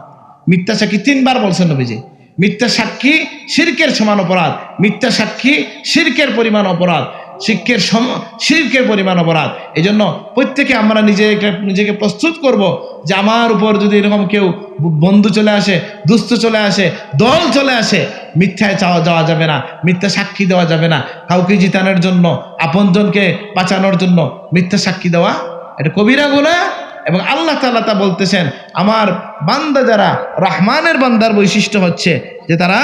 মিথ্যা সাক্ষী তিনবার বলছেন নবীজি। মিথ্যা সাক্ষী শিরকের সমান অপরাধ, মিথ্যা সাক্ষী শিরকের পরিমাণ অপরাধ, শিরকের সম-, শিরকের পরিমাণ অপরাধ। এই জন্য প্রত্যেকে আমরা নিজেকে, নিজেকে প্রস্তুত করব যে আমার উপর যদি এরকম কেউ ব-, বন্ধু চলে আসে, দুস্ত চলে আসে, দল চলে আসে, মিথ্যায় চাওয়া, যাওয়া যাবে না, মিথ্যা সাক্ষী দেওয়া যাবে না। কাউকে জিতানোর জন্য, আপনজনকে বাঁচানোর জন্য মিথ্যা সাক্ষী দেওয়া, এটা কবিরা গুনাহ। এবং আল্লাহ তাআলা তা বলতেছেন, আমার বান্দা যারা, রহমানের বান্দার বৈশিষ্ট্য হচ্ছে যে তারা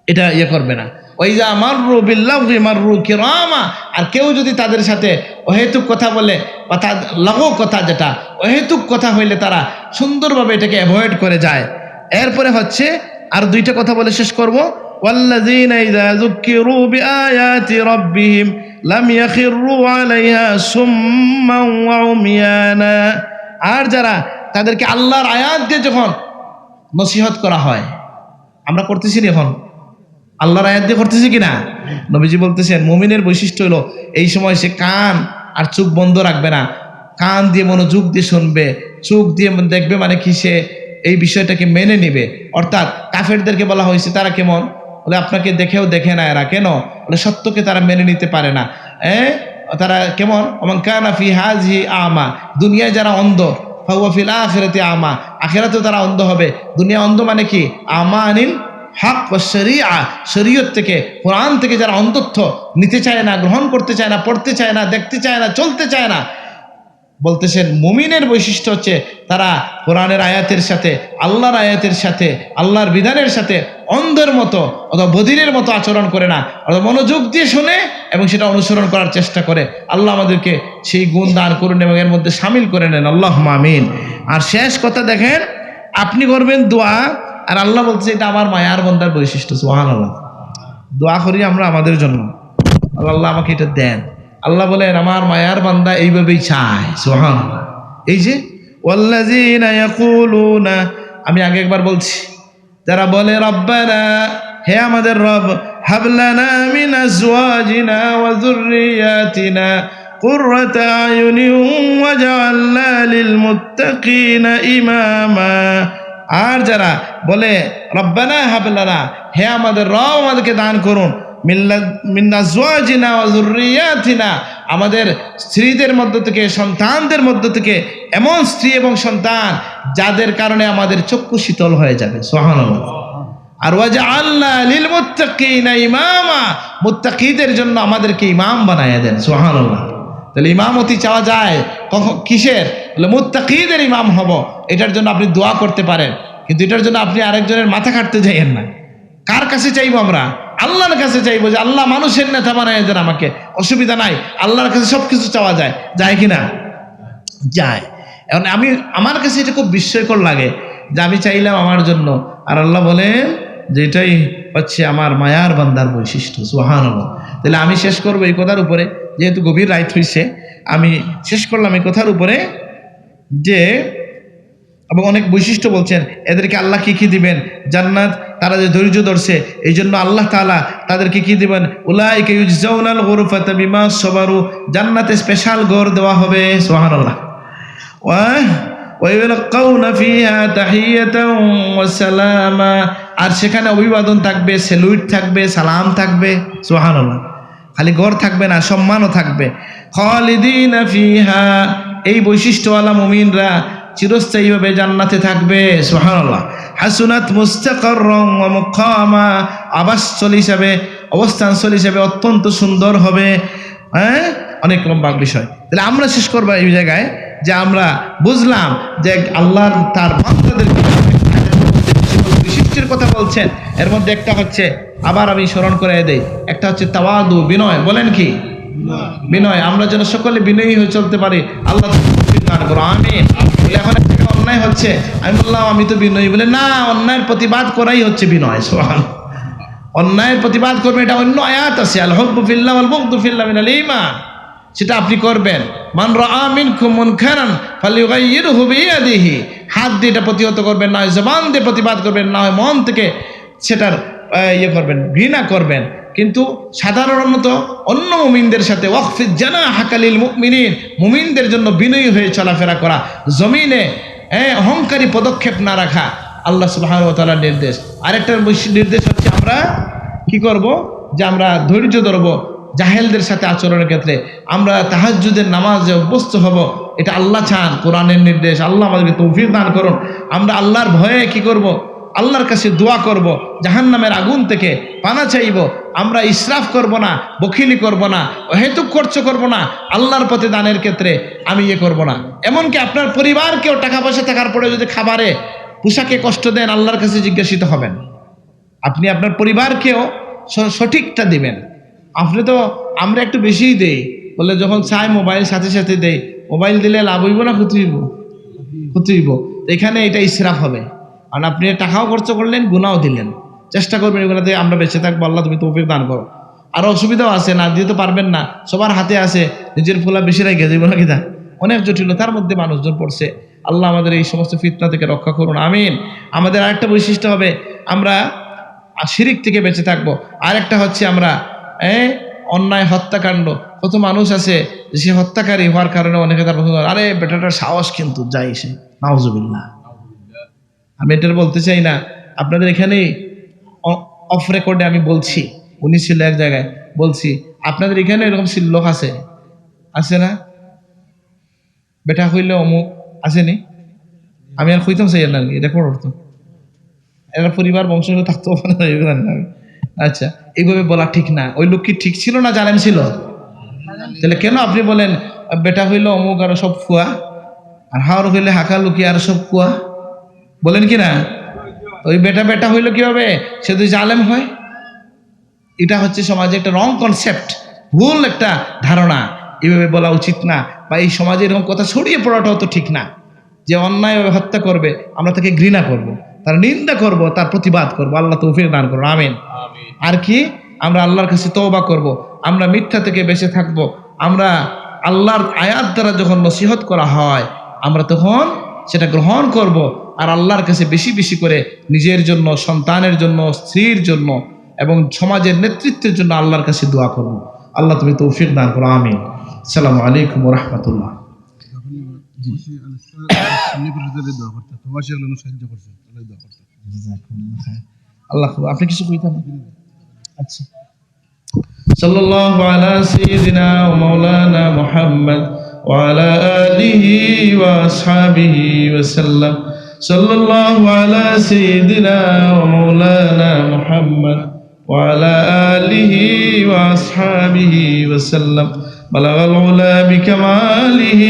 এটা ইয়ে করবে না। ওয়াইজা মাররু বিল লাগবি মাররু কিরামা। আর কেউ যদি তাদের সাথে অহেতুক কথা বলে, বা তার লাগো কথা, যেটা অহেতুক কথা হইলে, তারা সুন্দরভাবে এটাকে অ্যাভয়েড করে যায়। এরপরে হচ্ছে, আর দুইটা কথা বলে শেষ করব, ওয়াল্লাযীনা ইযা যুক্কিরু বিআয়াতি রাব্বিহিম লাম ইয়াখিরু আলাইহা সুম্মান ওয়া উমিয়ানা। আর যারা, তাদেরকে আল্লাহর আয়াত দিয়ে যখন নসিহত করা হয়, আমরা করতেছি না এখন? আল্লাহর আয়াত দিয়ে করতেছি কিনা? নবীজি বলতেছেন, মুমিনের বৈশিষ্ট্য হলো এই সময় সে কান আর চোখ বন্ধ রাখবে না, কান দিয়ে মনোযোগ দিয়ে শুনবে, চোখ দিয়ে দেখবে, মানে কি, সে এই বিষয়টাকে মেনে নিবে। অর্থাৎ কাফেরদেরকে বলা হয়েছে, তারা কেমন? বলে, আপনাকে দেখেও দেখে না এরা। কেন? বলে, সত্যকে তারা মেনে নিতে পারে না। হ্যাঁ, তারা কেমন? ওমান কানা ফি হাযিহি আমা, দুনিয়ায় যারা অন্ধ, ফাহুয়া ফিল আখিরাতি আমা, আখিরাতেও তারা অন্ধ হবে। দুনিয়া অন্ধ মানে কি? আমা আনিল হক ওয়া শরিয়া, শরীয়ত থেকে, কোরআন থেকে যারা অন্ধত্ব নিতে চায় না, গ্রহণ করতে চায় না, পড়তে চায় না, দেখতে চায় না, চলতে চায় না, বলতেছেন, মুমিনের বৈশিষ্ট্য হচ্ছে তারা কোরআনের আয়াতের সাথে, আল্লাহর আয়াতের সাথে, আল্লাহর বিধানের সাথে অন্ধের মতো অথবা বধিরের মতো আচরণ করে না, অর্থাৎ মনোযোগ দিয়ে শুনে এবং সেটা অনুসরণ করার চেষ্টা করে। আল্লাহ আমাদেরকে সেই গুণ দান করুন এবং এর মধ্যে সামিল করে নেন, আল্লাহুম্মা আমিন। আর শেষ কথা দেখেন, আপনি করবেন দোয়া, আর আল্লাহ বলছে, "এটা আমার মায়ার বান্দার বৈশিষ্ট্য।" সুবহানাল্লাহ। দোয়া করি আমরা আমাদের জন্য, "আল্লাহ, আমাকে এটা দেন।" আল্লাহ বলেন, "আমার মায়ার বান্দা এইভাবেই চায়।" সুবহানাল্লাহ। এই যে, "ওয়াল্লাযীনা ইয়াকুলুনা", আমি আগে একবার বলছি, যারা বলে, "রব্বানা", হে আমাদের রব, "হাবলানা মিন আজওয়াজিনা ওয়া যুররিয়াতিনা কুররাতা আয়ুনিন ওয়াজআলনা লিল মুত্তাকিনা ইমামা।" আর যারা বলে, "রব্বানা হাবলানা", হে আমাদের রব, আমাদেরকে দান করুন, "মিল্লা-, মিন আজওয়াজিনা ওয়া যুররিয়াতিনা", আমাদের স্ত্রীদের মধ্য থেকে, সন্তানদের মধ্য থেকে এমন স্ত্রী এবং সন্তান যাদের কারণে আমাদের চক্ষু শীতল হয়ে যাবে। সুবহানাল্লাহ। আর "ওয়াজআলনা লিল মুত্তাকিনা ইমামা", মুত্তাকিদের জন্য আমাদেরকে ইমাম বানাইয়া দেন। সুবহানাল্লাহ। তাহলে ইমামতি চাওয়া যায় কখন, কিসের? বলে, "মুত্তাকিদের ইমাম হব।" এটার জন্য আপনি দোয়া করতে পারেন, কিন্তু এটার জন্য আপনি আরেকজনের মাথা কাটতে যাইয়েন না। কার কাছে চাইবো আমরা? আল্লাহর কাছে চাইবো যে, "আল্লাহ, মানুষের নেতা বানাইয়া দেন আমাকে।" অসুবিধা নাই, আল্লাহর কাছে সবকিছু চাওয়া যায়, যায় কি না? যায়। এখন আমি, আমার কাছে এটা খুব বিস্ময়কর লাগে যে আমি চাইলাম আমার জন্য, আর আল্লাহ বলেন যে এটাই হচ্ছে আমার মায়ার বান্দার বৈশিষ্ট্য। সুবহানাল্লাহ। তাহলে আমি শেষ করবো এই কথার উপরে, যেহেতু গভীর রাত হইছে, আমি শেষ করলাম এই কথার উপরে যে, এবং অনেক বৈশিষ্ট্য বলছেন, এদেরকে আল্লাহ কি কি দিবেন? জান্নাত, তারা যে ধৈর্য ধরছে, এই জন্য আল্লাহ তাআলা তাদেরকে কি দিবেন? "উলাইকা ইউজজাউনাল গুরফাতা বিমা সাবারু", জান্নাতে স্পেশাল ঘর দেওয়া হবে। সুবহানাল্লাহ। ওয়া, "ওয়া ইউলকাউনা ফিহা তাহিয়াতাও ওয়া সালামা", আর সেখানে অভিবাদন থাকবে, স্যালুট থাকবে, সালাম থাকবে। সুবহানাল্লাহ। খালি ঘর থাকবে না, সম্মানও থাকবে। খালিদিনা ফিহা, এই বৈশিষ্ট্যওয়ালা মুমিনরা চিরস্থায়ীভাবে জান্নাতে থাকবে। সুবহানাল্লাহ। হাসুনাত মুস্তাকাররাও ওয়া মুকামা, আবাসস্থল হিসাবে, অবস্থানস্থল হিসাবে অত্যন্ত সুন্দর হবে। হ্যাঁ, অনেক লম্বা বিষয়। তাহলে আমরা শেষ করবো এই জায়গায় যে আমরা বুঝলাম যে আল্লাহ তার বান্দাদের বৈশিষ্ট্যের কথা বলছেন, এর মধ্যে একটা হচ্ছে, আবার আমি স্মরণ করাই দেই, একটা হচ্ছে তাওয়াদু, বিনয়। বলেন কি? বিনয়। আমরা যেন সকলে বিনয়ী হয়ে চলতে পারি। আল্লাহ তৌফিক দান করো, আমিন। বলে, "এখন একটা অন্যায় হচ্ছে।" আমি বললাম, "আমি তো বিনয়ী।" বলে, "না, অন্যায়ের প্রতিবাদ করাই হচ্ছে বিনয়।" সুবহান। অন্যায়ের প্রতিবাদ করবে, এটা অন্য আয়াত আছে, "আল হুব্বু ফিল্লাহ ওয়াল বুগদু ফিল্লাহ মিনাল ঈমান।" সেটা আপনি করবেন। "মান রাআ মিনকুম মুনকারান ফালইউগাইয়িরহু বিয়াদিহি।" হাত দিয়ে এটা প্রতিহত করবেন, না হয় জবান দিয়ে প্রতিবাদ করবেন, না হয় মন থেকে সেটার, আহ, ইয়ে করবেন, ঘৃণা করবেন। কিন্তু সাধারণত অন্য মুমিনদের সাথে, "ওয়াখফিদ জানাহাকা লিল মুমিনিন", মুমিনদের জন্য বিনয়ী হয়ে চলাফেরা করা, জমিনে, হ্যাঁ, অহংকারী পদক্ষেপ না রাখা, আল্লাহ সুবহানাহু ওয়া তাআলার নির্দেশ। আরেকটা বৈশ-, নির্দেশ হচ্ছে আমরা কি করব, যে আমরা ধৈর্য ধরব জাহেলদের সাথে আচরণের ক্ষেত্রে। আমরা তাহাজ্জুদের নামাজে অভ্যস্ত হব, এটা আল্লাহ চান, কোরআনের নির্দেশ। আল্লাহ আমাদেরকে তৌফিক দান করুন। আমরা আল্লাহর ভয়ে কি করব? আল্লাহর কাছে দোয়া করব, জাহান্নামের আগুন থেকে পানা চাইব। আমরা ইসরাফ করব না, বখিলি করব না, অহেতুক খরচ করব না, আল্লাহর পথে দানের ক্ষেত্রে আমি ইয়ে করব না। এমনকি আপনার পরিবারকেও টাকা পয়সা থাকার পরে যদি খাবারে, পোশাকে কষ্ট দেন, আল্লাহর কাছে জিজ্ঞাসিত হবেন। আপনি আপনার পরিবারকেও স-, সঠিকটা দিবেন। আপনি তো, আমরা একটু বেশিই দেই, বলে যখন চাই মোবাইল সাথে সাথে দেই, মোবাইল দিলে লাভ হইব না ক্ষতি হইব? ক্ষতি হইব। তো এখানে এটা ইসরাফ হবে, কারণ আপনি টাকাও খরচ করলেন, গুনাও দিলেন। চেষ্টা করবেন এগুলাতে আমরা বেঁচে থাকবো, আল্লাহ তুমি তৌফিক দান করো। আরো অসুবিধাও আছে, না দিয়ে তো পারবেন না, সবার হাতে আছে, নিজের ফুলা বেশি রেখে যাইব না কিনা, অনেক জটিলতার মধ্যে মানুষজন পড়ছে। আল্লাহ আমাদের এই সমস্ত ফিতনা থেকে রক্ষা করুন, আমিন। আমাদের আরেকটা বৈশিষ্ট্য হবে, আমরা আর শিরিক থেকে বেঁচে থাকবো। আরেকটা হচ্ছে আমরা, এ, অন্যায় হত্যাকাণ্ড, কত মানুষ আছে যে সে হত্যাকারী হওয়ার কারণে অনেকে তার পছন্দ করে, "আরে বেটাটার সাহস কিন্তু যাই সে, নাউজুবিল্লাহ।" আমি এটা বলতে চাই না, আপনাদের এখানেই অ-, অফ রেকর্ডে আমি বলছি, উনি ছিল এক জায়গায়, বলছি, আপনাদের এখানে এরকম সিল্লক আছে, আছে না? বেটা হইলে অমুক, আছে নি? আমি আর কইতাম চাই না, রেকর্ড করতো। এরা পরিবার বংশ থাকতো পারে না, এগুলো জানি না আমি। আচ্ছা, এইভাবে বলা ঠিক না। ওই লোক কি ঠিক ছিল না জালেম ছিল? তাহলে কেন আপনি বলেন বেটা হইলে অমুক আর সব ফুয়া, আর হাওর হইলে হাকালুকি আর সব ফুয়া, বলেন কি না? ওই বেটা বেটা হইলে কি হবে? সে যদি জালেম হয়, এটা হচ্ছে সমাজে একটা রং কনসেপ্ট, ভুল একটা ধারণা। এইভাবে বলা উচিত না, বা এই সমাজে এরকম কথা ছড়িয়ে পড়াটাও তো ঠিক না। যে অন্যায়ভাবে হত্যা করবে, আমরা তাকে ঘৃণা করব, তার নিন্দা করব, তার প্রতিবাদ করব। আল্লাহ তৌফিক দান করুন, আমিন। আর কি, আমরা আল্লাহর কাছে তওবা করব, আমরা মিথ্যা থেকে বেঁচে থাকব। আমরা আল্লাহর আয়াত দ্বারা যখন নসিহত করা হয়, আমরা তখন সেটা গ্রহণ করব। আর আল্লাহর কাছে বেশি বেশি করে নিজের জন্য, সন্তানের জন্য, স্ত্রীর জন্য এবং সমাজের নেতৃত্বের জন্য আল্লাহর কাছে দোয়া করব। আল্লাহ, তুমি তৌফিক দান করো, আমিন। আসসালামু আলাইকুম ওয়া রাহমাতুল্লাহ। আল্লাহ, আপনি কিছু কইতেন? আচ্ছা। صلى الله على سيدنا ومولانا محمد وعلى آله وأصحابه وسلم. صلى الله على سيدنا ومولانا محمد وعلى آله وأصحابه وسلم. بلغ العلا بكماله،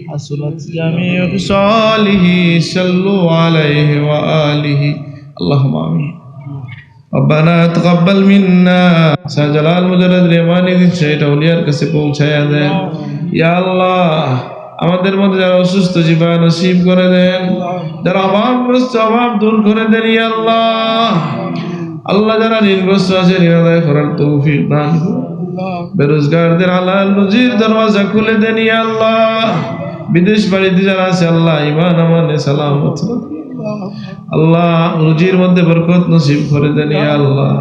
حسنت جميع خصاله. صلوا عليه وآله. اللهم آمين. ربنا تقبل منا. শাহজালাল মুজাররদ রেহমানী দিন সেটা আউলিয়ার কাছে পৌঁছাইয়া দেন। ইয়া আল্লাহ, আমাদের মধ্যে যারা অসুস্থ, শিফা নসিব করে দেন। যারা অভাবগ্রস্ত, অভাব দূর করে দেন, ইয়া আল্লাহ। আল্লাহ, যারা ঋণগ্রস্ত আছে, ঋণ আদায় করার তৌফিক দান করুন। বেরোজগারদের হালাল রুজির দরওয়াজা খুলে দেন, ইয়া আল্লাহ। বিদেশ বাড়িতে যারা আছে, আল্লাহ, ইমান আমানে সালামত রাখুন। আল্লাহ, রুজির মধ্যে বরকত নসিব করে দেন, ইয়া আল্লাহ।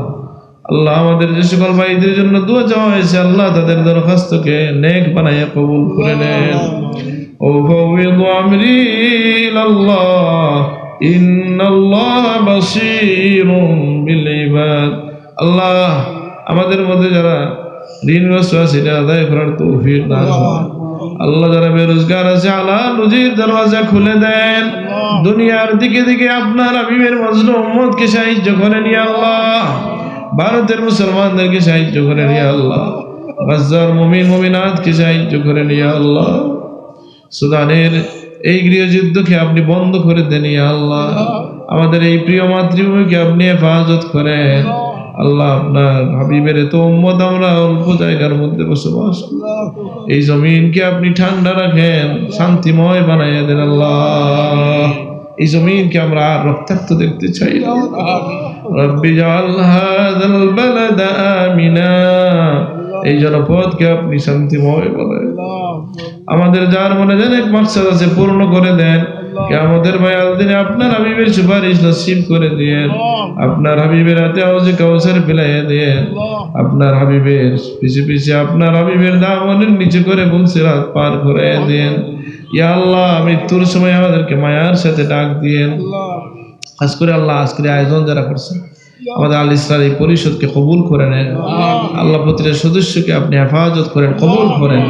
আল্লাহ, আমাদের যে সকল ভাইদের জন্য দোয়া চাওয়া হয়েছে, আল্লাহ, তাদের দরখাস্তকে নেক বানাইয়া কবুল করে নেন। أفوض أمري إلى الله إن الله بصير بالعباد. আল্লাহ, আমাদের মধ্যে যারা ঋণগ্রস্ত আছে, এটা আদায় করার তৌফিক দান করুন। আল্লাহ, যারা বেরোজগার আছে, আল্লাহ, রুজির দরওয়াজা খুলে দেন। দুনিয়ার দিকে দিকে আপনার হাবিবের মজলুম উম্মতকে সাহায্য করেন, ইয়া আল্লাহ। ভারতের মুসলমানদেরকে সাহায্য করেন, ইয়া আল্লাহ। গাজার মুমিন মুমিনাতকে সাহায্য করেন, ইয়া আল্লাহ। সুদানের এই গৃহযুদ্ধকে আপনি বন্ধ করে দেন, ইয়া আল্লাহ। আমাদের এই প্রিয় মাতৃভূমিকে আপনি হেফাজত করেন। আল্লাহ, আপনার হাবিবের এত উম্মত, আমরা অল্প জায়গার মধ্যে বসবাস করি। এই জমিনকে আপনি ঠান্ডা রাখেন, শান্তিময় বানাইয়া দেন, আল্লাহ। এই জমিনকে আমরা আর রক্তাক্ত দেখতে চাই না। رب اجعل هذا البلد آمنا. এই জনপদকে আপনি শান্তিময় বানাইয়া দেন। আমাদের যার মনে যে নেক মাকসাদ আছে, পূর্ণ করে দেন। কিয়ামতের ময়দানে আপনার হাবিবের সুপারিশ নসিব করে দেন। আপনার হাবিবের হাতে হাউজে কাউসার পিলাইয়া দেন। আপনার হাবিবের পিছে পিছে আপনার হাবিবের দামানের নিচে করে পুলসিরাত পার করাইয়া দেন। ইয়া আল্লাহ, মৃত্যুর সময় আমাদেরকে মায়ার সাথে ডাক দেন। খাস করে আল্লাহ, আজকের আয়োজন যারা করছেন, আমাদের আল ইসরার এই পরিষদকে কবুল করে নেন। আল্লাহ, প্রতিটা সদস্যকে আপনি হেফাজত করেন, কবুল করেন।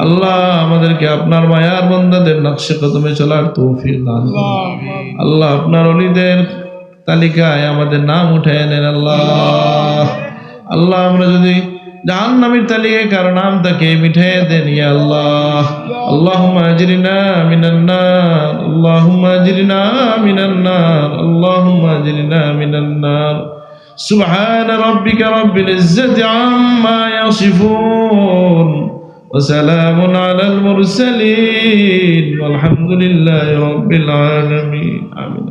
আল্লাহ, আমাদেরকে আপনার মায়ার বান্দাদের নকশে কদমে চলার তৌফিক দান করুন। আল্লাহ, আপনার ওলিদের তালিকায় আমাদের নাম উঠায় নেন, আল্লাহ। আল্লাহ, আমরা যদি জাহান্নামীর তালিকায় কারো নাম থাকে, মিঠাইয়া দেন, ইয়া আল্লাহ। اللهم أجرنا من النار، اللهم أجرنا من النار، اللهم أجرنا من النار. سبحان ربك رب العزة عما يصفون، وسلام على المرسلين، والحمد لله رب العالمين. آمين.